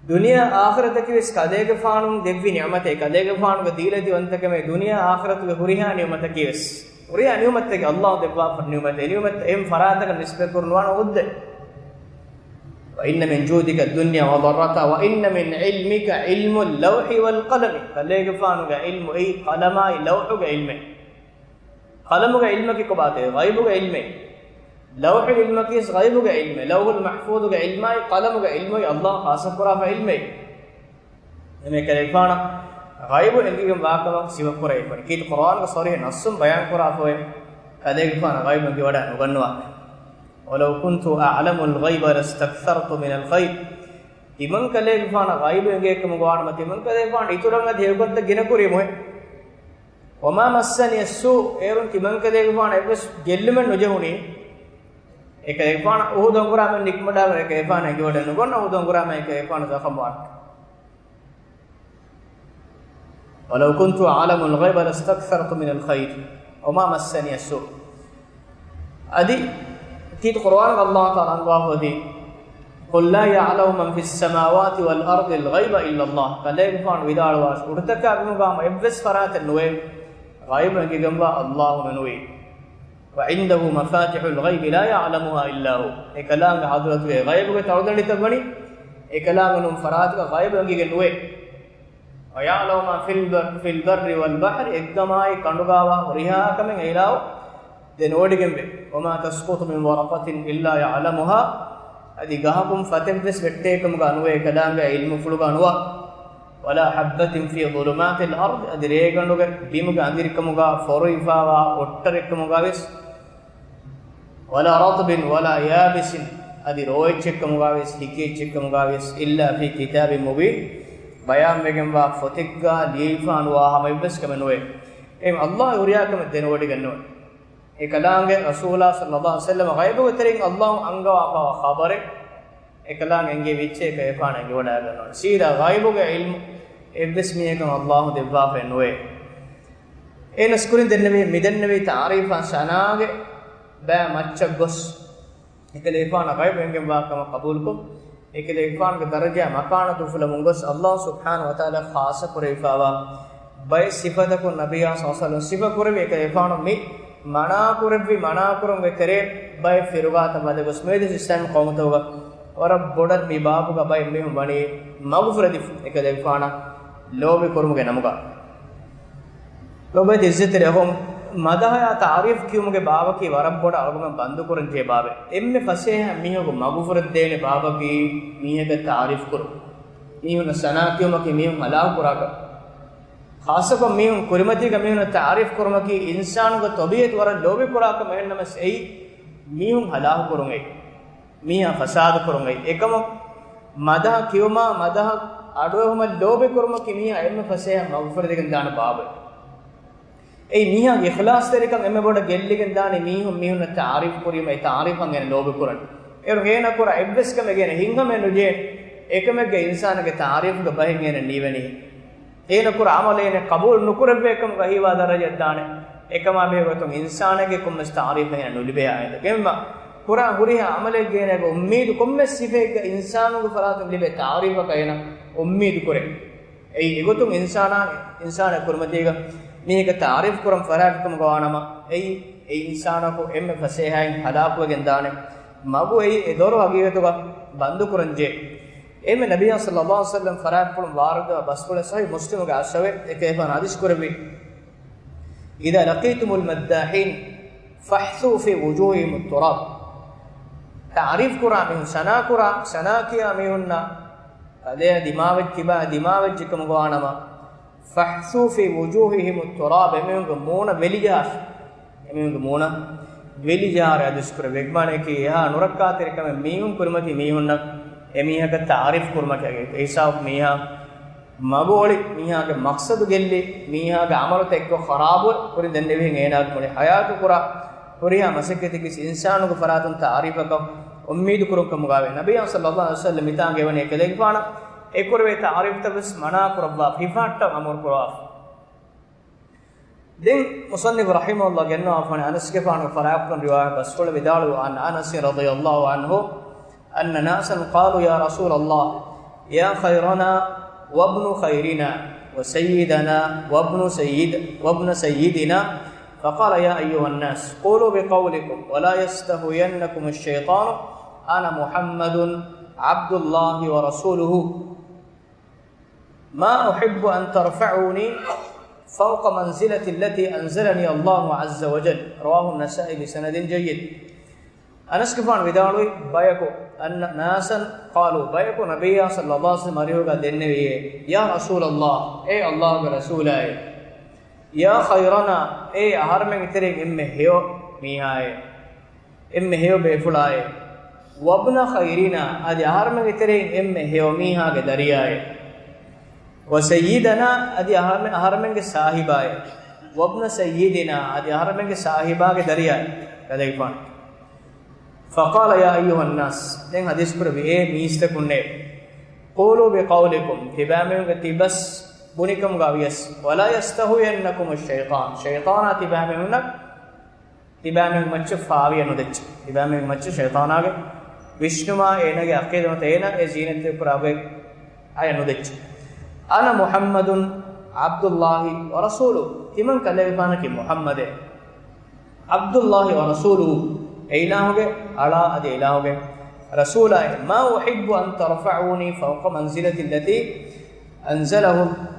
ދުނިޔެއާ އާޚިރަތަކީވެސް ކަލޭގެފާނު ދެއްވި ނިޢުމަތެއް، ކަލޭގެފާނުގެ ދީލަތިވަންތަކަމެއް، ދުނިޔެއާ އާޚިރަތުގެ ހުރިހާ ނިޢުމަތަކީވެސް. ހުރިހާ ނިޢުމަތެއް އައްލާހު ދެއްވާފަ ނިޢުމަތެއް، އެ ނިޢުމަތް އެހެން ފަރާތަކަށް ނިސްބަތްކުރަން ނުވާނެ ހުއްދަ. وإن من جودك الدنيا وضرتها وإن من علمك علم اللوح والقلم. ކަލޭގެފާނުގެ ޢިލްމު އެއީ ޤަލަމާއި ލައުޙުގެ ޢިލްމެއް. ޤަލަމުގެ ޢިލްމަކީ ކޮބާތޯ؟ ޣައިބުގެ ޢިލްމެއް. ލައުޙުލް މަޙްފޫޡުގެ ޢިލްމެއް. ލައުޙުލް މަޙްފޫޡުގެ ޢިލްމާއި ޤަލަމުގެ ޢިލްމު އައްލާހު ޚާއްޞަ ކުރާފަ ޢިލްމެއް. އެމެ ކަލޭގެފާނަށް ޣައިބު އެނގިގެން ވާކަމަށް ސިފަ ކުރެވިފަ. ކީރިތި ޤުރުއާންގެ ޞަރީޙު ނައްޞުން ބަޔާން ކުރާފައި ކަލޭގެފާނަށް ޣައިބު އެނގިވަޑައި ނުގަންނަވާ. ولو كنت أعلم الغيب لاستكثرت من الخير. ތިމަން ކަލޭގެފާނަށް ޣައިބު އެނގޭކަމުގަ ވާނަމަ ތިމަން ކަލޭގެފާނު އިތުރަށް އަދި ހެޔޮކޮށްތައް ގިނަ ކުރީމުހެއް. وما مسني السوء، އޭރުން ތިމަން ކަލޭގެފާނަށް އެއްވެސް ގެއްލުމެއް ނުޖެހުނީ. އެކަލޭގެފާނަށް އުހުދު އަނގުރާމައިން ނިކުމެވަޑައިގެން އެކަލޭގެފާނަށް އެނގިވަޑައި ނުގަންނަ އުހުދު އަނގުރާމައިން އެކަލޭގެފާނު ޒަޚަމްވާނެ. ولو كنت أعلم الغيب لاستكثرت من الخير وما مسني السوء. އަދި ކީރިތި ޤުރުއާންގަ އައްލާހު ތަޢާލާ އަންގަވާފަ އޮތީ، قل لا يعلم من في السماوات والأرض الغيب إلا الله. ކަލޭގެފާނު ވިދާޅުވާށި، ކުޑަތަކާ ބިމުގަ ހަމަ އެއްވެސް ފަރާތެއް ނުވޭ ޣައިބު އެނގިގެންވާ އައްލާހު މެނުވީ. وعنده مفاتح الغيب لا يعلمها إلا هو. އެކަލާނގެ ޙަޟްރަތުގަ ޣައިބުގެ ތަޅުދަނޑިތައް ވަނީ އެކަލާނގެ ނޫން ފަރާތުގަ ޣައިބު އެނގިގެން ނުވޭ. ويعلم ما في البر، في البر والبحر، އެއްގަމާއި ކަނޑުގަވާ ހުރިހާ ކަމެއް އެއިލާހު ދެނެވޮޑިގެންވޭ. وما تسقط من ورقة إلا يعلمها، އަދި ގަހަކުން ފަތެއްވެސް ވެއްޓޭކަމުގަ ނުވޭ އެކަލާނގެ ޢިލްމުފުޅުގަ ނުވާ. ولا حبة في ظلمات الأرض، އަދި ރޭގަނޑުގެ ބިމުގެ އަނދިރިކަމުގަ ފޮރުވިފަވާ އޮއްޓަރެއްކަމުގަވެސް، ولا رطب ولا يابس، އަދި ރޯއެއްޗެއްކަމުގަވެސް ހިކިއެއްޗެއްކަމުގަވެސް، إلا في كتاب مبين، ބަޔާންވެގެންވާ ފޮތެއްގަ ލިޔެވިފަ ނުވާ ހަމަ އެއްވެސް ކަމެއް ނުވޭ. އެހެން އައްލާހު ހުރިހާ ކަމެއް ދެނެވޮޑިގެން ނުވޭ. އެކަލާނގެ ރަސޫލާ ޞައްލައްލާހު ޢަލައިހި ވަސައްލަމަ ޣައިބުގެ ތެރެއިން އައްލާހު އަންގަވާފަވާ ޚަބަރެއް އެކަލާނގެ އެނގޭ ވިއްޗޭ އެކަލޭގެފާނަށް އެނގިވަޑައިގަންނަވާނެ. ސީދާ ޣައިބުގެ ޢިލްމު އެއްވެސް މީހަކަށް އައްލާހު ދެއްވާފައެއް ނުވޭ. އެހެނަސް ކުރިން ދެންނެވި، މިދެންނެވި ތަޢުރީފާ ސަނާގެ ބައި މައްޗަށް ގޮސް، އެކަލޭގެފާނަށް ޣައިބު އެނގެންވާ ކަމަށް ޤަބޫލުކޮށް، އެކަލޭގެފާނުގެ ދަރަޖަ މަކާނަތު އުފުލަމުން ގޮސް، އައްލާހު ސުބްޙާނަހު ވަތަޢާލާ ޚާއްޞަ ކުރެވިފަވާ ބައެއް ސިފަތަކުން ނަބިއްޔާ ޞައްލަﷲު ޢަލައިހި ވަސައްލަމަ ސިފަ ކުރެއްވި އެކަލޭގެފާނު މި މަނާ ކުރެއްވި މަނާ ކުރުމުގެ ތެރޭ ބައެއް ފިރުގާތައް ވަދެ ގޮސް މިއަދު އިސްލާމީ ޤައުމުތަކުގަ ވަރަށް ބޮޑަށް މި ބާބުގަ ބައެއް މީހުން ވަނީ މަގުފުރެދިފަ އެކަލޭގެފާނަށް ލޯބި ކުރުމުގެ ނަމުގަ. ލޮބުވެތި އިއްޒަތްތެރި އަޚުން، މަދަހަޔާ ތަޢުރީފް ކިޔުމުގެ ބާވަކީ ވަރަށް ބޮޑަށް އަޅުގަނޑު ބަންދުކުރަން ޖެހޭ ބާބެއް. އެންމެ ފަސޭހަ މީހަކު މަގުފުރެއްދޭނެ ބާބަކީ މީހަކަށް ތަޢުރީފް ކުރުން. މީހުންނަށް ސަނާ ކިޔުމަކީ މީހުން ހަލާކު ކުރާކަށް. ޚާއްޞަކޮށް މީހުން ކުރިމަތީގަ މީހުންނަށް ތަޢުރީފް ކުރުމަކީ އިންސާނުގެ ޠަބީޢަތު ވަރަށް ލޯބި ކުރާކަށް. އެހެންނަމަވެސް އެއީ މީހުން ހަލާކު ކުރުން އެއީ. މީހާ ފަސާދަ ކުރުން އެއީ. އެކަމަކު މަދަހަ ކިޔުމާ މަދަހަ އަޑުއެހުމަށް ލޯބި ކުރުމަކީ މީހާ އެންމެ ފަސޭހަ މަގުފުރެދިގެން ދާނެ ބާބެއް. އެއީ މީހާގެ އިޚްލާޞްތެރިކަން އެންމެ ބޮޑަށް ގެއްލިގެން ދާނީ މީހުން މީހުންނަށް ތަޢުރީފް ކުރީމަ އެ ތަޢުރީފަށް އޭނަ ލޯބި ކުރަން. އޭރު އޭނަ ކުރާ އެއްވެސް ކަމެއް އޭނަ ހިތްހަމައެއް ނުޖެހޭނެ. އެކަމެއްގަ އިންސާނެއްގެ ތަޢުރީފުގެ ބަހެއް އޭނަ ނީވެނީ. އޭނަ ކުރާ ޢަމަލެއް އޭނަ ޤަބޫލު ނުކުރެއްވޭ ކަމުގަ ހީވާ ދަރަޖައަށް ދާނެ. އެކަމާ ބެހޭގޮތުން އިންސާނެއްގެ ކޮންމެސް ތަޢުރީފެއް އޭނަ ނުލިބޭ އާއިދަ. އެހެންމަ ކުރާ ހުރިހާ ޢަމަލެއްގަ އޭނަގެ އުއްމީދު ކޮންމެސް ސިފައެއްގަ އިންސާނުންގެ ފަރާތުން ލިބޭ ތަޢުރީފަކަށް އޭނަ އުއްމީދު ކުރޭ. އެއީ އެގޮތުން އިންސާނާ، އިންސާނެއް ކުރިމަތީގަ މީހަކަށް ތަޢުރީފް ކުރަން ފަރާތް ކަމުގަ ވާނަމަ، އެއީ އެ އިންސާނަކު އެންމެ ފަސޭހައިން ހަލާކުވެގެން ދާނެ. މަގު އެއީ އެ ދޮރު ހަގީގަތުގަ ބަންދު ކުރަން ޖެހޭ. އެންމެ ނަބިއްޔާ ޞައްލައްލާހު ޢަލައިހި ވަސައްލަމް ފަރާތްޕުޅުން ވާރިދުވާ ބަސްފުޅެއް ޞަޙީޙު މުސްލިމުގެ އަށްސަވޭ އެކަލޭގެފާނު ޙަދީޘް ކުރެއްވި، إذا لقيتم المداحين فاحثوا في وجوههم التراب. ތަޢުރީފް ކުރާ މީހުން، ސަނާ ކުރާ، ސަނާ ކިޔާ މީހުންނަށް ކަލޭ ދިމާވެއްޖެ، ކިބާ ދިމާވެއްޖެ ކަމުގަ ވާނަމަ، فاحثوا في وجوههم التراب، އެމީހުންގެ މޫނަށް ވެލި ޖަހާށި. އެމީހުންގެ މޫނަށް ވެލި ޖަހާށި ޙަދީޘް ކުރެއްވި. އެކަމާ އެކީ އެހާ ނުރައްކާތެރިކަމެއް މީހުން ކުރިމަތީ މީހުންނަށް އެމީހަކަށް ތަޢުރީފް ކުރުމަކީ. އެހިސާބު މީހާ މަގު އޮޅި، މީހާގެ މަޤްޞަދު ގެއްލި، މީހާގެ ޢަމަލުތައް އެއްކޮށް ޚަރާބުވެ ކުރިން ދެންނެވިހެން އޭނާގެ މުޅި ޙަޔާތު ކުރާ ހުރިހާ މަސައްކަތަކީ އިންސާނުގެ ފަރާތުން ތަޢުރީފަކަށް އުއްމީދު ކުރުން ކަމުގައިވޭ. ނަބިއްޔާ ޞައްލައްލާހު ޢަލައިހި ވަސައްލަމް މިތާނގައި ވަނީ އެކަލޭގެފާނަށް އެކުރެވޭ ތަޢުރީފްތައް ވެސް މަނާ ކުރައްވާ، ހިފަހައްޓަން އަމުރު ކުރައްވާފަ. ދެން މުޞައްނިފު ރަޙިމަހުﷲ ގެންނަވާފަނި އަނަސްގެފާނުގެ ފަރާތްޕުޅުން ރިވާޔަތް ބަސްފުޅެއް ވިދާޅުވި، عن أنس رضي الله عنه أن ناسا قالوا يا رسول الله يا خيرنا وابن خيرنا وسيدنا وابن سيد، وابن سيدنا، فقال يا أيها الناس قولوا بقولكم ولا يستهوينكم الشيطان، أنا محمد عبد الله ورسوله، ما أحب أن ترفعوني فوق منزلتي التي أنزلني الله عز وجل. رواه النسائي بسند جيد. އަނަސްގެފާނު ވިދާޅުވި، ބަޔަކު، أن ناسا قالوا، ބަޔަކު ނަބިއްޔާ ޞައްލައްލާހު ޢަލައިހި ވަސައްލަމް އަރިހުގަ ދެންނެވިއޭ، يا رسول الله، އޭ ﷲގެ ރަސޫލާއޭ، يا خيرنا، އޭ އަހަރުމެންގެ ތެރެއިން އެންމެ ހެޔޮ މީހާއޭ، އެންމެ ހެޔޮ ބޭފުޅާއޭ، وابن خيرنا، އަދި އަހަރުމެންގެ ތެރެއިން އެންމެ ހެޔޮ މީހާގެ ދަރިޔާއޭ، وسيدنا، އަދި އަހަރުމެ-، އަހަރުމެންގެ ސާހިބާއޭ، وابن سيدنا، އަދި އަހަރުމެންގެ ސާހިބާގެ ދަރިޔާއޭ، ކަލޭގެފާނު. فقال يا أيها الناس، ދެން ޙަދީޘް ކުރެއްވި، އޭ މީސްތަކުންނޭ، قولوا بقولكم، ތިބާމީހުންގެ ތިބަސް ބުނިކަމުގަ ވިޔަސް، ولا يستهوينكم الشيطان، ޝައިޠާނާ ތިބާމީހުންނަށް، ތިބާމީހުން މައްޗަށް ފާވިޔަ ނުދެއްޗެ. ތިބާމީހުން މައްޗަށް ޝައިޠާނާގެ ވިސްނުމާ، އޭނާގެ ޢަޤީދާ ނުވަތަ އޭނާ އެ ޒީނަތްތެރި ކުރާ ގޮތް އަޔަށް ނުދެއްޗެ. أنا محمد عبد الله ورسوله، ތިމަން ކަލޭގެފާނަކީ މުޙައްމަދޭ. عبد الله ورسوله، އެއިލާހުގެ އަޅާ އަދި އެއިލާހުގެ ރަސޫލާއޭ. ما أحب أن ترفعوني فوق منزلتي التي أنزله،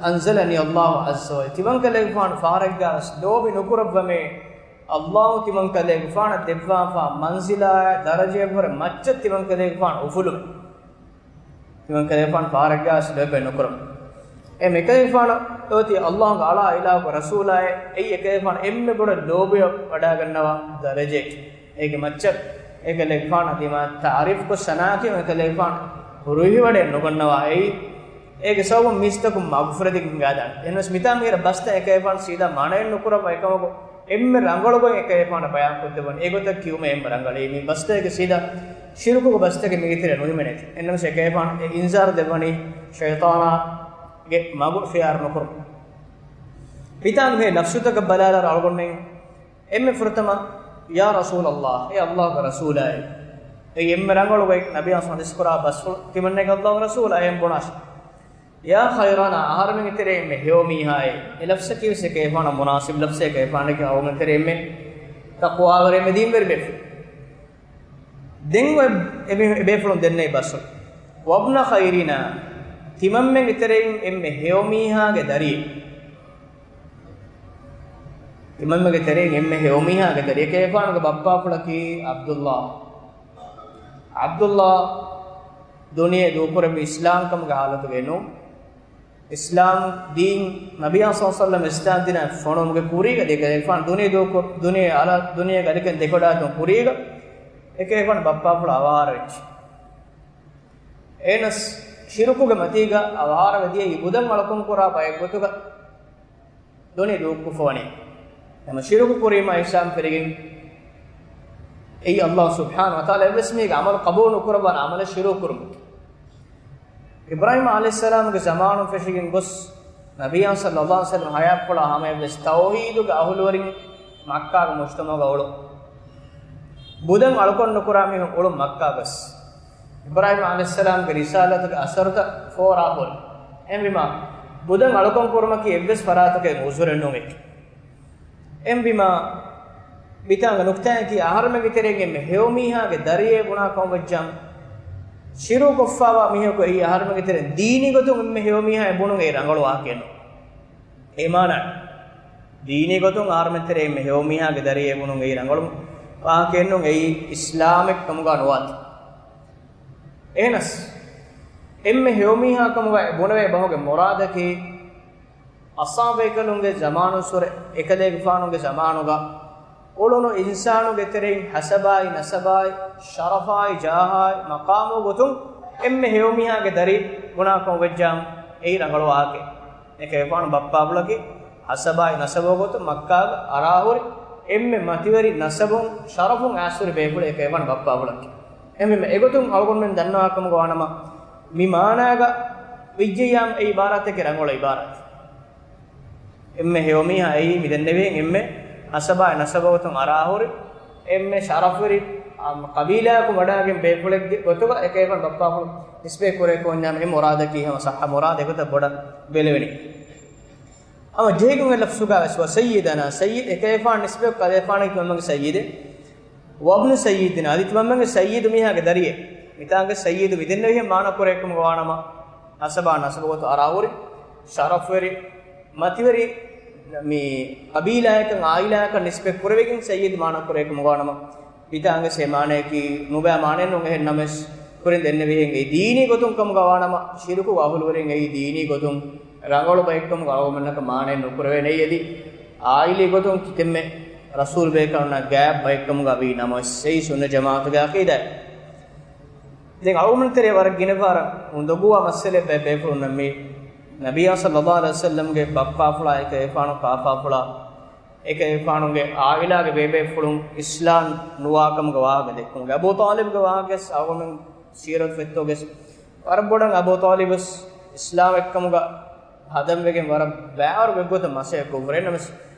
أنزلني الله عز وجل. ތިމަން ކަލޭގެފާނު ފަހަރެއްގަ ވެސް ލޯބި ނުކުރައްވަމޭ، ﷲ ތިމަން ކަލޭގެފާނަށް ދެއްވާފާ މަންޒިލާއާ ދަރަޖައަށްވުރެ މައްޗަށް ތިމަން ކަލޭގެފާނު އުފުލުމޭ. ތިމަން ކަލޭގެފާނު ފަހަރެއްގަ ވެސް ލޯބި ނުކުރަމޭ. އެ މިކަލޭގެފާނު އޮތީ ﷲގެ އަޅާ އިލާހުގެ ރަސޫލާއޭ، އެއީ އެކަލޭގެފާނު އެންމެ ބޮޑަށް ލޯބިވަޑައިގަންނަވާ ދަރަޖައެއް. އޭގެ މައްޗަށް އެކަލޭގެފާނު ދިމާ ތަޢުރީފްކޮށް ސަނާކީ އެކަލޭގެފާނު ރުހިވަޑައެއް ނުގަންނަވާ. އެއީ އޭގެ ސަބަބުން މީސްތަކުން މަގުފުރެދިގެން ހިނގާދާނެ. އެހެނަސް މިތާނގެ ބަސްތައް އެކަލޭގެފާނު ސީދާ މާނައެއް ނުކުރައްވާ އެކަމަކު އެންމެ ރަނގަޅު ގޮތް އެކަލޭގެފާނު ބަޔާންކޮށްދެއްވަނީ. އެގޮތަށް ކިޔުމޭ އެންމެ ރަނގަޅީ. މި ބަސްތަކެއް ސީދާ ޝިރުކުގެ ބަސްތަކެއް މީގެ ތެރެއަށް ނުހިމެނޭތީ. އެހެނަސް އެކަލޭގެފާނު އެ އިންޒާރު ދެއްވަނީ ޝައިޠާނާގެ މަގު ޚިޔާރު ނުކުރުން. މިތާނގެ މި ލަފްޒުތަކަށް ބަލާލާއިރު އަޅުގަނޑުމެން އެންމެ ފުރަތަމަ، يا رسول الله، އޭ ﷲގެ ރަސޫލާއޭ. އެއީ އެންމެ ރަނގަޅު ގޮތް ނަބިއްޔާ ޙަދީޘް ކުރާ ބަސްފުޅު ތިމަންނައަކީ ﷲގެ ރަސޫލާ އޭ ބުނާށި. يا خيرنا، އަހަރުމެންގެ ތެރެއިން އެންމެ ހެޔޮ މީހާއޭ. އެ ލަފްޒަކީ ވެސް އެކަލޭގެފާނަށް މުނާސިބު ލަފްޒެއް، އެކަލޭގެފާނަކީ އަޅުގަނޑުގެ ތެރެއިން އެންމެ ތަޤްވާވެރި، އެންމެ ދީންވެރި ބޭފުޅެއް. ދެން އޮތް އެބޭ-، އެބޭފުޅުން ދެންނެވި ބަސްފުޅު، وابن خيرنا، ތިމަންމެންގެ ތެރެއިން އެންމެ ހެޔޮ މީހާގެ ދަރިއެއް. ތިމަންމެގެ ތެރެއިން އެންމެ ހެޔޮމީހާގެ ދަރިއެކޭ އެކޭފާނުގެ ބައްޕާފުޅަކީ ޢަބްދުﷲ. ޢަބްދުﷲ ދުނިޔެ ދޫކުރެއްވި އިސްލާމްކަމުގެ ޙާލަތުގައެއް ނޫން. އިސްލާމް ދީން، ނަބިއްޔާ ޞައްލަﷲު ޢަލައިހި ވަސައްލަމަ އިސްލާމް ދީނާ ފޮނުވުމުގެ ކުރީގަ ދެކެ އެކޭފާނު ދުނިޔެ ދޫކު-، ދުނިޔެ އަލަށް، ދުނިޔޭގެ އަލިކަން ދެކެވަޑާގަތުމުގެ ކުރީގަ އެކޭފާނު ބައްޕާފުޅު އަވަހާރަވެއްޖެ. އެހެނަސް ޝިރުކުގެ މަތީގަ އަވަހާރަވެދިޔައީ ބުދަށް އަޅުކަން ކުރާ ބައެއް ގޮތުގަ ދުނިޔެ ދޫކުފަވަނީ. ނަމަ ޝިރުކު ކުރީމާ އިސްލާމް ފެރިގެން އެއީ ﷲ ސުބްޙާނަހޫ ވަތަޢާލާ އެއްވެސް މީހެއްގެ ޢަމަލު ޤަބޫލު ނުކުރައްވާނެ ޢަމަލެއް ޝިރުކު ކުރުމަކީ. އިބްރާހީމް ޢަލައިހިއްސަލާމްގެ ޒަމާނުން ފެށިގެން ގޮސް، ނަބިއްޔާ ޞައްލަﷲު ޢަލައިހި ވަސައްލަމަ ޙަޔާތްޕުޅާ ހަމަޔަށްވެސް ތައުޙީދުގެ އަހުލުވެރިން މައްކާގެ މުޖްތަމަޢުގަ އުޅުން. ބުދަށް އަޅުކަން ނުކުރާ މީހުން އުޅުން މައްކާގަސް. އިބްރާހީމް ޢަލައިހިއްސަލާމްގެ ރިސާލަތުގެ އަސަރުތައް ފޯރާ ހުރި. އެހެންވީމާ، ބުދަށް އަޅުކަން ކުރުމަކީ އެއްވެސް ފަރާތަކަށް ޢުޛުރެއް ނޫން އެކި. އެހެންވީމާ، މިތާނގަ ނުކްތާއަކީ އަހަރުމެންގެ ތެރެއިން އެންމެ ހެޔޮމީހާގެ ދަރިއެއް ބުނާ ކަމަށް ވެއްޖާމު، ޝިރުކު ކޮށްފާވާ މީހަކު އެއީ އަހަރުމެންގެ ތެރެއިން ދީނީ ގޮތުން އެންމެ ހެޔޮމީހާ އެ ބުނުން އެއީ ރަނގަޅު ވާހަކައެއް ނޫން. އެ މާނަ، ދީނީ ގޮތުން އަހަރުމެން ތެރެއިން އެންމެ ހެޔޮމީހާގެ ދަރިއެއް ބުނުން އެއީ ރަނގަޅު ވާހަކައެއް ނޫން، އެއީ އިސްލާމެއް ކަމުގަ ނުވާތީ. އެހެނަސް، އެންމެ ހެޔޮމީހާ ކަމުގަ ބުނެވޭ ބަހުގެ މުރާދަކީ، އަޞްޙާބު ބޭކަލުންގެ ޒަމާނުއްސުރެ އެކަލޭގެފާނުގެ ޒަމާނުގަ އުޅުނު އިންސާނުގެ ތެރެއިން ހަސަބާއި ނަސަބާއި ޝަރަފާއި ޖާހާއި މަޤާމު ގޮތުން އެންމެ ހެޔޮމީހާގެ ދަރި ބުނާ ކަމަށް ވެއްޖާމު، އެއީ ރަނގަޅު ވާހަކައެއް. އެކޭފާނު ބައްޕާފުޅަކީ ހަސަބާއި ނަސަބު ގޮތުން މައްކާގަ އަރާހުރި އެންމެ މަތިވެރި ނަސަބުން ޝަރަފުން އައިސްހުރި ބޭފުޅެއް އެކޭފާނު ބައްޕާފުޅަކީ. އެހެންވީމަ އެގޮތުން އަޅުގަނޑުމެން ދަންނަވާ ކަމުގަ ވާނަމަ، މި މާނާގަ ވިއްޖެއްޔާމު އެ ޢިބާރާތަކީ ރަނގަޅު ޢިބާރާތެއް. އެންމެ ހެޔޮމީހާ އެއީ މި ދެންނެވިހެން އެންމެ ހަސަބާއި ނަސަބު ގޮތުން އަރާހުރި، އެންމެ ޝަރަފުވެރި، އާ، ޤަބީލާއަކުން ވަޑާގެން ބޭފުޅެއްގެ ގޮތުގަ އެކޭފާނު ބައްޕާފުޅު ނިސްބަތް ކުރޭ ކޯންޏާމެ އެ މުރާދަކީ ހަމަ ޞައްޙަ މުރާދެއް ގޮތަށް ބޮޑަށް ބެލެވެނީ. ހަމަ ޖެހިގެން އެ ލަފްޒުގަ ވެސް ވަ ސައްޔިދަނާ ސައްޔިދް އެކޭފާނު ނިސްބަތް ކަލޭފާނަކީ ތިމަންމެންގެ ސައްޔިދެއް. ވަބްނު ސައްޔިދިނާ އަދި ތިމަންމެންގެ ސައްޔިދު މީހާގެ ދަރިއެއް. މިތާނގެ ސައްޔިދު މިދެންނެވިހެން މާނަ ކުރޭ ކަމުގަ ވާނަމަ، ހަސަބާ ނަސަބު ގޮތު އަރާހުރި، ޝަރަފުވެރި، މަތިވެރި، މި ޤަބީލާއަކަށް ޢާއިލާއަކަށް ނިސްބަތް ކުރެވިގެން ސައްޔިދު މާނަ ކުރޭ ކަމުގަ ވާނަމަ، މިތާނގެ ސޭ މާނައަކީ ނުބައި މާނައެއް ނޫން އެހެން ނަމަވެސް، ކުރިން ދެންނެވިހެން އެއީ ދީނީ ގޮތުން ކަމުގަ ވާނަމަ، ޝިރުކުގެ އަހުލުވެރިން އެއީ ދީނީ ގޮތުން ރަނގަޅު ބައެއްކަމުގަ އަޅުގަނޑުމެންނަކަށް މާނައެއް ނުކުރެވޭނެ އެއީ އަދި އާއިލީ ގޮތުން ތިތެންމެ ރަސޫލް ބޭކަލުންނާ ގާތް ބައެއްކަމުގަ ވީ ނަމަވެސް، އެއީ ސުންނަ ޖަމާޢަތުގެ ޢަޤީދާ. ދެން އަޅުގަނޑު ތެރޭ ވަރަށް ގިނަ ފަހަރަށް އުނދަގޫވާ މައްސަލައެއް ބޭ-، ބޭފުޅުންނަށް މީ ނަބިއްޔާ ޞައްލަﷲު ޢަލައިހި ވަސައްލަމްގެ ބައްޕާފުޅާ އެކަލޭގެފާނު ކާފާފުޅާ އެކަލޭގެފާނުގެ ޢާއިލާގެ ބޭބޭފުޅުން އިސްލާމް ނުވާކަމުގެ ވާހަކަ ދެއްކުމުގެ އަބޫ ޠާލިބުގެ ވާހަކަވެސް އަޅުގަނޑު ސީރަތު ފޮތްތަކުގަވެސް ވަރަށް ބޮޑަށް އަބޫ ޠާލިބުވެސް އިސްލާމް އެއްކަމުގަ ހަދަންވެގެން ވަރަށް ބައިވަރު ގޮތްގޮތަށް މަސައްކަތް ކޮށްފަ ނަމަވެސް،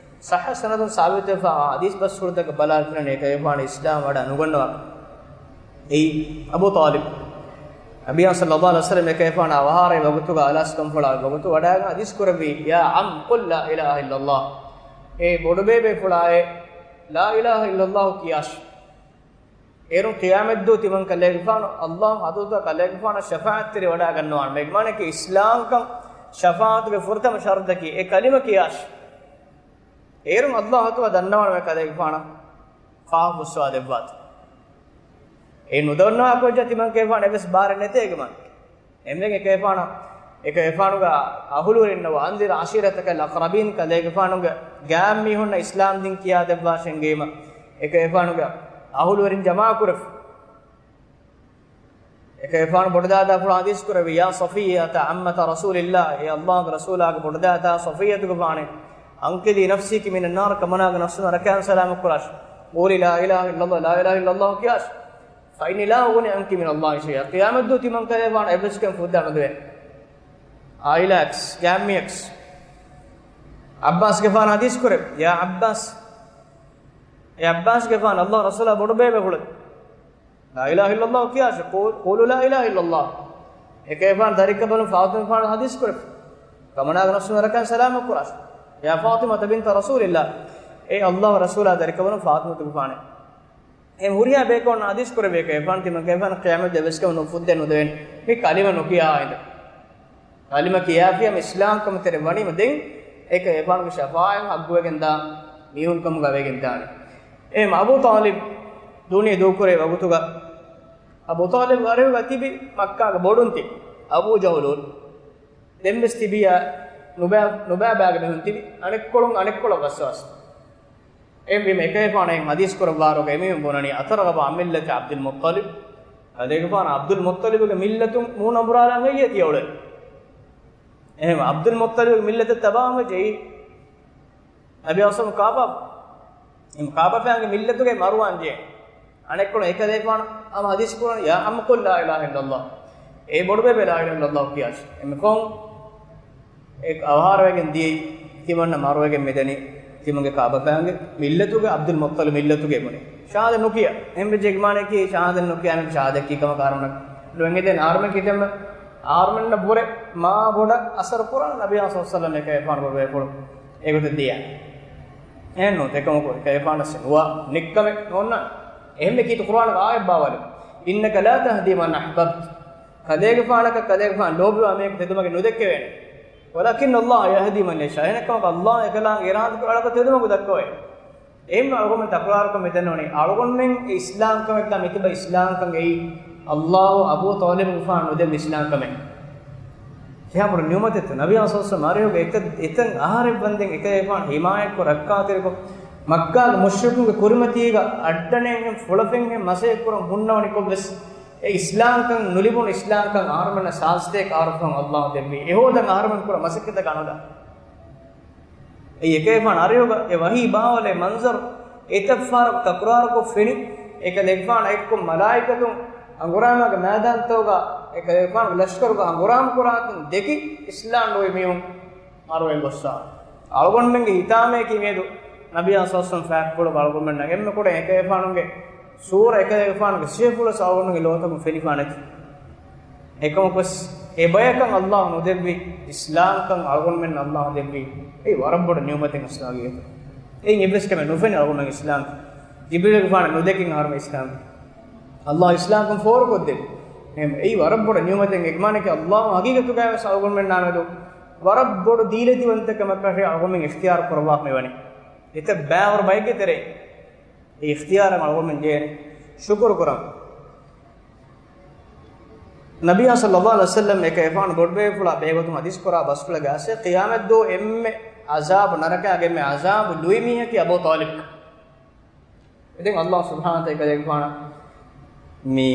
ޞައްޙަ ސަނަދުން ސާބިތުވެފަ އާ ޙަދީޘް ބަސްފުޅުތަކަށް ބަލާލިފަ އެކަލޭގެފާނު އިސްލާމް ވަޑައި ނުގަންނަވާ. އެއީ އަބޫ ޠާލިބު. ނަބިއްޔާ ޞައްލަﷲު ޢަލައިހި ވަސައްލަމް އެކަލޭގެފާނާ އަވަހާރައި ވަގުތުގަ އަލާސް ކަންފުޅާ ވަގުތު ވަޑައިގެން ޙަދީޘް ކުރެއްވީ، يا عم قل لا إله إلا الله. އޭ ބޮޑުބޭބޭފުޅާއޭ، لا إله إلا الله ކިޔާށޭ. އޭރުން ޤިޔާމަތްދުވަހު ތިމަން ކަލޭގެފާނު ﷲ ޙަޟްރަތުގަ ކަލޭގެފާނަށް ޝަފާޢަތްތެރި ވަޑައިގަންނަވާނެ. މޭގެ މާނައަކީ އިސްލާމްކަން ޝަފާޢަތުގެ ފުރަތަމަ ޝަރުޠަކީ އެ ކަލިމަ ކިޔާށޭ. އޭރުން ﷲ ޙަޟްރަތުގަ ދަންނަވާނަމޭ ކަލޭގެފާނަށް ފާހަގަ ހުސްވާ ދެއްވާތީ. އެ ނުދަންނަވާ ކުރައްޖާ ތިމަން ކަލޭގެފާނަށް އެއްވެސް ބާރެއް ނެތޭ އޭގެ މާނަ. އެންމެން އެކަލޭގެފާނަށް، އެކަލޭގެފާނުގެ އަހުލުވެރިންނަށް، وأنذر عشيرتك الأقربين، ކަލޭގެފާނުގެ ގާތް މީހުންނަށް އިސްލާމް ދީން ކިޔާދެއްވާށޭ އެނގޭމަ، އެކަލޭގެފާނުގެ އަހުލުވެރިން ޖަމާކުރެފަ. އެކަލޭގެފާނު ބޮޑުދާދާފުޅާ ޙަދީޘް ކުރެއްވި، يا صفية عمة رسول الله، އޭ ﷲގެ ރަސޫލާގެ ބޮޑުދާދާ ޞަފިއްޔަތުގެފާނޭ، أنقذي نفسك من النار، ކަމަނާގެ ނަފްސު ނަރަކައިން ސަލާމަތް ކުރާށޭ. قولي لا إله إلا الله، لا إله إلا الله ކިޔާށޭ. فإني لا أغني عنك من الله شيئا، ޤިޔާމަތްދުވަހު ތިމަން ކަލޭގެފާނަށް އެއްވެސް ކަމެއް ފުއްދާ ނުދެވޭނެ. ޢާއިލާއަކަސް، ގާތްމީހަކަސް. ޢައްބާސްގެފާނު ޙަދީޘް ކުރެއްވި، يا عباس، އޭ ޢައްބާސްގެފާނު، ﷲ ރަސޫލާ ބޮޑުބޭބޭފުޅެއް، لا إله إلا الله ކިޔާށޭ، قول-، قولوا لا إله إلا الله. އެކަލޭގެފާނު ދަރިކަނބަލުން ފާޠިމަތުގެފާނަށް ޙަދީޘް ކުރެއްވި، ކަމަނާގެ ނަފްސު ނަރަކައިން ސަލާމަތް ކުރާށޭ. يا فاطمة بنت رسول الله، އޭ ﷲ ރަސޫލާ ދަރިކަނބަލުން ފާޠިމަތުގެފާނޭ. އެހެން ހުރިހާ ބޭކަލުންނަށް ޙަދީޘް ކުރެއްވި އެކަލޭގެފާނު ތިމަން ކަލޭގެފާނަށް ޤިޔާމަތްދުވަހު އެއްވެސް ކަމެއް ނުފުއްދޭ ނުދެވޭނެ. މި ކަލިމަ ނުކިޔާ އިނދެ. ކަލިމަ ކިޔާފިޔަ މި އިސްލާމްކަމަށް ތެރެ ވަނީމަ ދެން އެކަލޭގެފާނުގެ ޝަފާޢަތް ޙައްޤުވެގެންދާ މީހުން ކަމުގަ ވެގެން ދާނެ. އެހެން އަބޫ ޠާލިބް ދޫނި ދޫކުރޭ ވަގުތުގަ، އަބޫ ޠާލިބް އަރިހުގަ ތިބި މައްކާގެ ބޮޑުން ތިބި އަބޫ ޖަހުލު ދެންވެސް ތިބިޔާ ނުބާ، ނުބާބާގެ މީހުން ތިބި އަނެއްކޮޅުން އަނެއްކޮޅަށް ވަސްވާސް. އެހެންވީމަ އެކަލޭގެފާނަށް އެހެން ޙަދީޘް ކުރައްވާރުގަ އެމީހުން ބުނަނީ، أترغب عن ملة عبد المطلب؟ ކަލޭގެފާނަށް ޢަބްދުލް މުއްޠަލިބުގެ މިއްލަތުން މޫނު އަނބުރާލަން އެއްޔޭ ތިޔަ އުޅެން؟ އެހެން ޢަބްދުލް މުއްޠަލިބުގެ މިއްލަތަށް ތަބާވަން ވެއްޖެއީ. ނަބީ އަސްލަމް ކާފާ، އެ ކާފާފައިންގެ މިއްލަތުގެ މަރުވާން ޖެހޭ. އަނެއްކޮޅު އެކަލޭފާނު ހަމަ ޙަދީޘް ކުރަން، يا عم قل لا إله إلا الله. އޭ ބޮޑުބޭބެ لا إله إلا الله ކިޔާށި. އެމެކޮން އެ އަވަހާރަވެގެން ދިޔައީ ތިމަންނަ މަރުވެގެން މިދަނީ ތިމަންގެ ކާބަފައިންގެ މިއްލަތުގެ ޢަބްދުލް މުއްޠަލިބް މިއްލަތުގެ ބުނި. ޝަހާދަތް ނުކިޔާ. އެހެން ވެއްޖެ މާނައަކީ ޝަހާދަތް ނުކިޔާ އެމީހަކު ޝަހާދަތް ކީ ކަމަށް އަހަރުމެންނަށް ނުއެނގޭ. ދެން އަހަރުމެން ކިތަންމެ އަހަރުމެންނަށް ވުރެ މާ ބޮޑަށް އަސަރު ކުރާނެ ނަބީ އަސްލަމް އެކަލޭގެފާނު ބޮޑުބޭފުޅުން އެގޮތަށް ދިޔަ. އެހެންނޫން އެކަމަކު އެކަލޭގެފާނަށް ނުވާ ނިކްކަމެއް ނޯންނާނެ. އެހެންވެ ކީރިތި ޤުރުއާނުގަ އާޔަތް ބާވާލި، إنك لا تهدي من أحببت. ކަލޭގެފާނަކަށް ކަލޭގެފާނު ލޯބިވާ މީހަކު ތެދުމަގެއް ނުދެއްކެވޭނެ. ولكن الله يهدي من يشاء. އެހެނަކަމަކު ﷲ އެކަލާނގެ އިރާދަކުރި އަޅަކަށް ތެދުމަގު ދައްކަވައި. އެހެން އަޅުގަނޑުމެން ތަކުރާރުކޮށް މިދަންނަވަނީ، އަޅުގަނޑުމެން އިސްލާމްކަމެއްގަ މިތިބަ އިސްލާމްކަން އެއީ، ﷲ އަބޫ ޠާލިބުގެފާނު ނުދެއްވި އިސްލާމްކަމެއް. ކިހާ ބޮޑު ނިޢުމަތެއްތޯ؟ ނަބީ އަސްލަމް އަރިހުގެ އެތައް، އެތައް އަހަރެއް ވަންދެން އެކަލޭގެފާނު ޙިމާޔަތްކޮށް ރައްކާތެރިކޮށް، މައްކާގެ މުޝްރިކުންގެ ކުރިމަތީގަ އައްޑަނެއްހެން ފުޅަފެންހެން މަސައްކަތްކުރަން ހުންނަވަނިކޮށްވެސް، އެ އިސްލާމްކަން ނުލިބުނު އިސްލާމްކަން އަހަރުމެންނަށް ސާސްތޭކަ އަރުފަހުން ﷲ ދެއްވީ. އެހޯދަން އަހަރުމެން ކުރާ މަސައްކަތަކާ ނުދާ. އެއީ އެކަލޭގެފާނު އަރިހުގަ އެ ވަޙީ ބާވާލޭ މަންޒަރު އެތައް ފަހަރަކު ތަކުރާރުކޮށް ފެނި، އެކަލޭގެފާނާ އެއްކޮށް މަލާއިކަތުން ހަނގުރާމާގެ މައިދާންތަކުގަ އެކަލޭގެފާނުގެ ލަޝްކަރުގެ ހަނގުރާމަ ކުރާތަން ދެކި އިސްލާމް ނުވި މީހުން މަރުވެގެން ގޮއްސާ. އަޅުގަނޑުމެންގެ ހިތާމަޔަކީ މިއަދު ނަބީ އަސްލަމް ފާކްފުޅު އަޅުގަނޑުމެންނަށް އެންމެ ކުޑަ އެކަލޭގެފާނުގެ ސޫރަ، އެކަލޭގެފާނުގެ ސިފަފުޅު އަޅުގަނޑުމެންގެ ލޯތަކުން ފެނިފާނެތީ. އެކަމަކުވެސް އެ ބަޔަކަށް ﷲ ނުދެއްވި، އިސްލާމްކަން އަޅުގަނޑުމެންނަށް ﷲ ދެއްވީ. އެއީ ވަރަށް ބޮޑު ނިޢުމަތެއް އަސްލު ހަގީގަތު. އެއިން އެއްވެސް ކަމެއް ނުފެނި އަޅުގަނޑުމެން އިސްލާމް. ޖިބްރީލްގެފާނަށް ނުދެކެން އަހަރުމެން އިސްލާމް. ﷲ އިސްލާމްކަން ފޯރުކޮށްދެއްވި. އެހެން އެއީ ވަރަށް ބޮޑު ނިޢުމަތެއް. އެ މާނައަކީ ﷲ ހަގީގަތުގައިވެސް އަޅުގަނޑުމެންނާމެދު ވަރަށް ބޮޑު ދީލަތިވަންތަކަމަކަށް އަޅުގަނޑުމެން އިޚްތިޔާރު ކުރައްވާފަ މިވަނީ. އެތައް ބައިވަރު ބައެއްގެ ތެރެއިން އެ އިޚްތިޔާރަށް އަޅުގަނޑުމެން ޖެހޭނެ. ޝުކުރު ކުރަން. ނަބިއްޔާ ޞައްލައްލާހު ޢަލައިހި ވަސައްލަމް އެކަލޭގެފާނު ބޮޑުބޭފުޅާ ބެހޭގޮތުން ޙަދީޘް ކުރާ ބަސްފުޅެއްގައި އައިސް، ޤިޔާމަތްދުވަހު އެންމެ ޢަޒާބު، ނަރަކައިގެ އެންމެ ޢަޒާބު ލުއި މީހަކީ އަބޫ ޠާލިބް. އިދެން ﷲ ސުބްޙާނަހޫ ވަތަޢާލާ އެކަލޭގެފާނަށް މި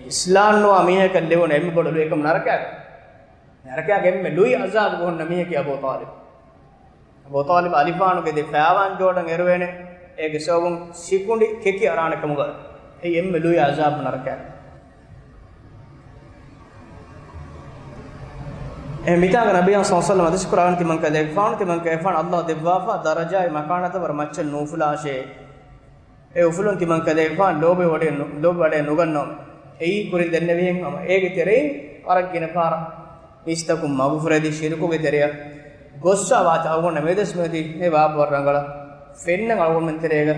އިސްލާމް ނުވާ މީހަކަށް ލެވުނު އެންމެ ބޮޑު ލުއިކަން ނަރަކައިގެ، ނަރަކައިގެ އެންމެ ލުއި ޢަޒާބު ހުންނަ މީހަކީ އަބޫ ޠާލިބް. އަބޫ ޠާލިބް އަލިފާނުގެ ދެ ފައިވާން ޖޯޑަން އެރުވޭނެ، އޭގެ ސަބަބުން ސިކުނޑި ކެކި އަރާނެ ކަމުގަ. އެއީ އެންމެ ލުއި ޢަޒާބު ނަރަކައިގެ. އެ މިތާގަ ނަބިއްޔާ ޞައްލައްލާހު ޢަލައިހި ވަސައްލަމް ޙަދީޘް ކުރާނެ ތިމަން ކަލޭގެފާނު، ތިމަން ކަލޭގެފާނު ﷲ ދެއްވާފަ ދަރަޖާއި މަކާނަތަށް ވަރަށް މައްޗަށް ނޫފުލާށޭ. އެ އުފުލުން ތިމަން ކަލޭގެފާނު ލޯބިވަޑައެއް ނު-، ލޯބިވަޑައެއް ނުގަންނަވަމު. އެއީ ކުރިން ދެންނެވިހެން ހަމަ އޭގެ ތެރެއިން ވަރަށް ގިނަ ފަހަރަށް މީސްތަކުން މަގުފުރެދި ޝިރުކުގެ ތެރެއަށް ގޮއްސާ ވާތަ އަޅުގަނޑަށް މެދުވެސް މެދި އެ ބާބު ވަރަށް ރަނގަޅަށް ފެންނަން އަޅުގަނޑުމެން ތެރޭގަ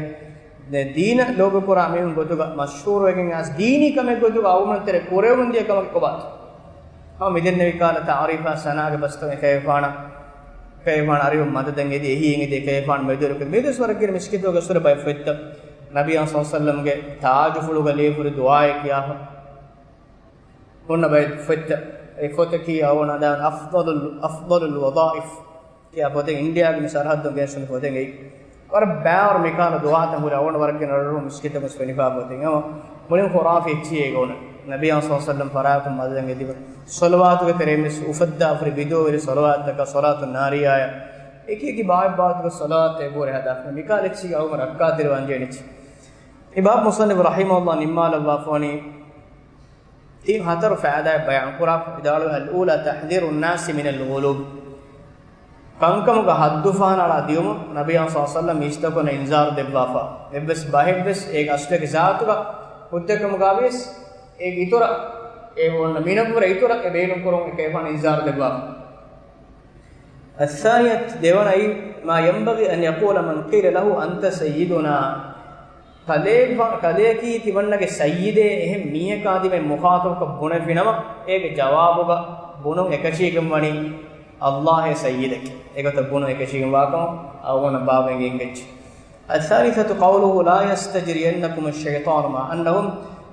ދީނަށް ލޯބިކުރާ މީހުން ގޮތުގަ މަޝްހޫރުވެގެން އައިސް ދީނީ ކަމެއް ގޮތުގަ އަޅުގަނޑުމެން ތެރޭ ކުރެވެމުންދިޔަ ކަމަކީ ކޮބާތޯ؟ ހަމަ މިދެންނެވި ކަހަލަ ތަޢުރީފާ ސަނާގެ ބަސްތައް އެކަލޭގެފާނަށް، އެކަލޭގެފާނު އަރިހުން މަދަދަށް އެދި އެހީއެއް އެދި އެކަލޭގެފާނު މެދުވެރިކޮށް މިދުވަސްވަރަށް ގިނަ މިސްކިތުގަ ސުރެ ބައެއް ފޮތްތައް ނަބިއްޔާ ޞައްލައްލާހު ޢަލައިހި ވަސައްލަމްގެ ތާޖުފުޅުގަ ލިޔެފަ ހުރި ދުޢާއެއް ކިޔާފަ ހުންނަ ބައެއް ފޮތްތައް. އެ ފޮތަކީ އަވަނަ ދާން އަފްޟަލުލް، އަފްޟަލުލް ވަޟާއިފް ކިޔާ ފޮތެއް، އިންޑިއާގެ މި ސަރަހައްދުން ގެނެސްފަ ފޮތެއް. އެއީ ވަރަށް ބައިވަރު މިކަހަލަ ދުޢާތައް ހުރި އަޅުގަނޑު ވަރަށް ގިނަ ރަށްރަށު މިސްކިތަކުން ފެނިފާ ފޮތެއް. އަމަ މުޅިން ޚުރާފީ އެއްޗެއް އެގޮނަ. ނަބިއްޔާ ޞައްލައްލާހު ޢަލައިހި ވަސައްލަމް ފަރާތުން މަދަދަށް އެދިފަ ޞަލަވާތުގެ ތެރެއިން ވެސް އުފައްދާ ހުރި ބިދުވަވެރި ޞަލަވާތުތަކާ ޞަލާތު ނާރިޔާއާ އެކި އެކި ބާވަތް ބާވަތުގެ ޞަލަވާތު އެބަހުރި ހަދާފަ. މިކަހަލަ އެއްޗެއް އަޅުގަނޑު ރައްކާތެރިވާން ޖެހެނީ. އިމާމް މުޞައްނިފު ރަޙިމަހުﷲ ނިންމާލައްވާފަވަނީ ތިން ހަތަރު ފައިދާއެއް ބަޔާން ކުރާފަ ވިދާޅުވި، الأولى تحذير الناس من الغلو. ކަންކަމުގަ ހައްދުފަހަނަޅާ ދިޔުމުން ނަބިއްޔާ ޞައްލައްލާހު ޢަލައިހި ވަސައްލަމް މީސްތަކުންނަށް އިންޒާރު ދެއްވާފަ. އެއްވެސް ބަހެއްވެސް އޭގެ އަސްލުގެ ޒާތުގަ ހުއްދަ ކަމުގަވިޔަސް އޭގެ އިތުރަށް، އެ އޮންނަ މިނަށްވުރެ އިތުރަށް އެ ބޭނުންކުރުން އެކަލޭގެފާނު އިންޒާރު ދެއްވާފަ. الثانية، ދެވަނައީ، ما ينبغي أن يقول من قيل له أنت سيدنا. ކަލޭ-، ކަލެއަކީ ތިމަންނަގެ ސައްޔިދޭ އެހެން މީހަކާ ދިމާއަށް މުޚާޠަބަކޮށް ބުނެފިނަމަ، އޭގެ ޖަވާބުގަ ބުނުން އެކަށީގެން ވަނީ، ﷲ އޭ ސައްޔިދަކީ. އެގޮތަށް ބުނުން އެކަށީގެން ވާކަމަށް އަޅުގަނޑަށް ބާވައިގެން އެނގެއްޖެ. الثالثة قوله لا يستجرينكم الشيطان مع أنهم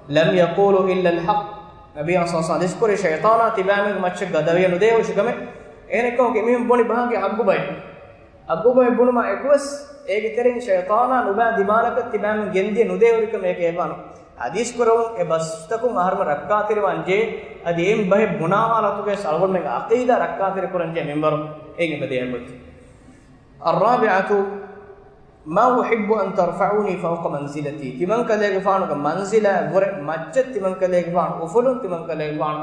لم يقولوا إلا الحق. ނަބީ އަސް ޙަދީޘް ކުރި ޝައިޠާނާ ތިބާމެންގެ މައްޗަށް ގަދަވެޔަ ނުދޭ ހުށިކަމެއް. އޭނެކަމުގެ މީހުން ބުނި ބަހަކީ ހައްގު ބައެއް. ހައްގު ބައެއް ބުނުމާ އެކުވެސް އޭގެ ތެރެއިން ޝައިޠާނާ ނުބާ ދިމާލަކަށް ތިބާމެން ގެންދިޔަ ނުދޭ ހުރިކަމެއް އެކަ އެބާނު. ޙަދީޘް ކުރެވުން އެ ބަސްތަކުން އަހަރުމެން ރައްކާތެރިވާން ޖެހޭ، އަދި އެއިން ބަހެއް ބުނާ ހާލަތުގައި އަޅުގަނޑުމެންގެ ޢަޤީދާ ރައްކާތެރި ކުރަން ޖެހޭ މިންވަރު އެއިން އެބަދޭ އެއްގޮތް. الرابعة ما أحب أن ترفعوني فوق منزلتي. ތިމަންކަލޭގެފާނުގެ މަންޒިލާއަށް ވުރެ މައްޗަށް ތިމަންކަލޭގެފާނު އުފުލުން ތިމަންކަލޭގެފާނު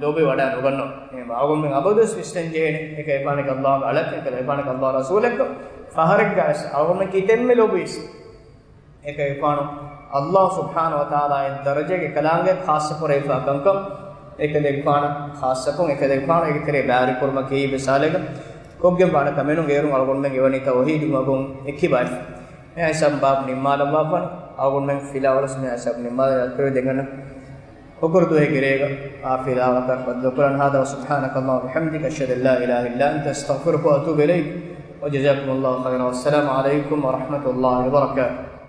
ލޯބިވަޑައި ނުގަންނަވާ. އެހެންވީމަ އަޅުގަނޑުމެން އަބަދުވެސް ވިސްނަން ޖެހޭނެ، އެކަލޭގެފާނަކީ ﷲ ގެ އަޅަކަށް، އެކަލޭގެފާނަކީ ﷲ ގެ ރަސޫލަކަށް. ފަހަރެއްގައި ވެސް އަޅުގަނޑުމެން ކިތަންމެ ލޯބިވެސް އެކަލޭގެފާނު ﷲ ސުބްޙާނަހޫ ވަތަޢާލާ އެއް ދަރަޖައެއްގެ ކަލާނގެ ޚާއްޞަ ކުރެވިފާ ކަންކަން އެކަލޭގެފާނަށް ޚާއްޞަކޮށް، އެކަލޭގެފާނު އޭގެ ތެރޭ ބައިވެރިކުރުމަކީ މިސާލެއްގަ ކޮށްގެން ވާނެ ކަމެއް ނޫން. އޭރުން އަޅުގަނޑުމެން އެވަނީ ތައުޙީދު މަގުން އެއްކިބާ އެ ހިސާބުން ބާބު ނިންމާލައްވާފަން. އަޅުގަނޑުމެން ފިލާވަޅު ސުންނަ ހިސާބު ނިންމާލަ އަތުރު ދެންގަންނަ އުކުރު ދުވަހެއްގެ ރޭގަ އާ ފިލާވަޅަކަށް ބައްދަލުކުރަން. هذا وسبحانك اللهم وبحمدك، أشهد أن لا إله إلا أنت، أستغفرك وأتوب إليك، وجزاكم الله خيرا، والسلام عليكم ورحمة الله وبركاته.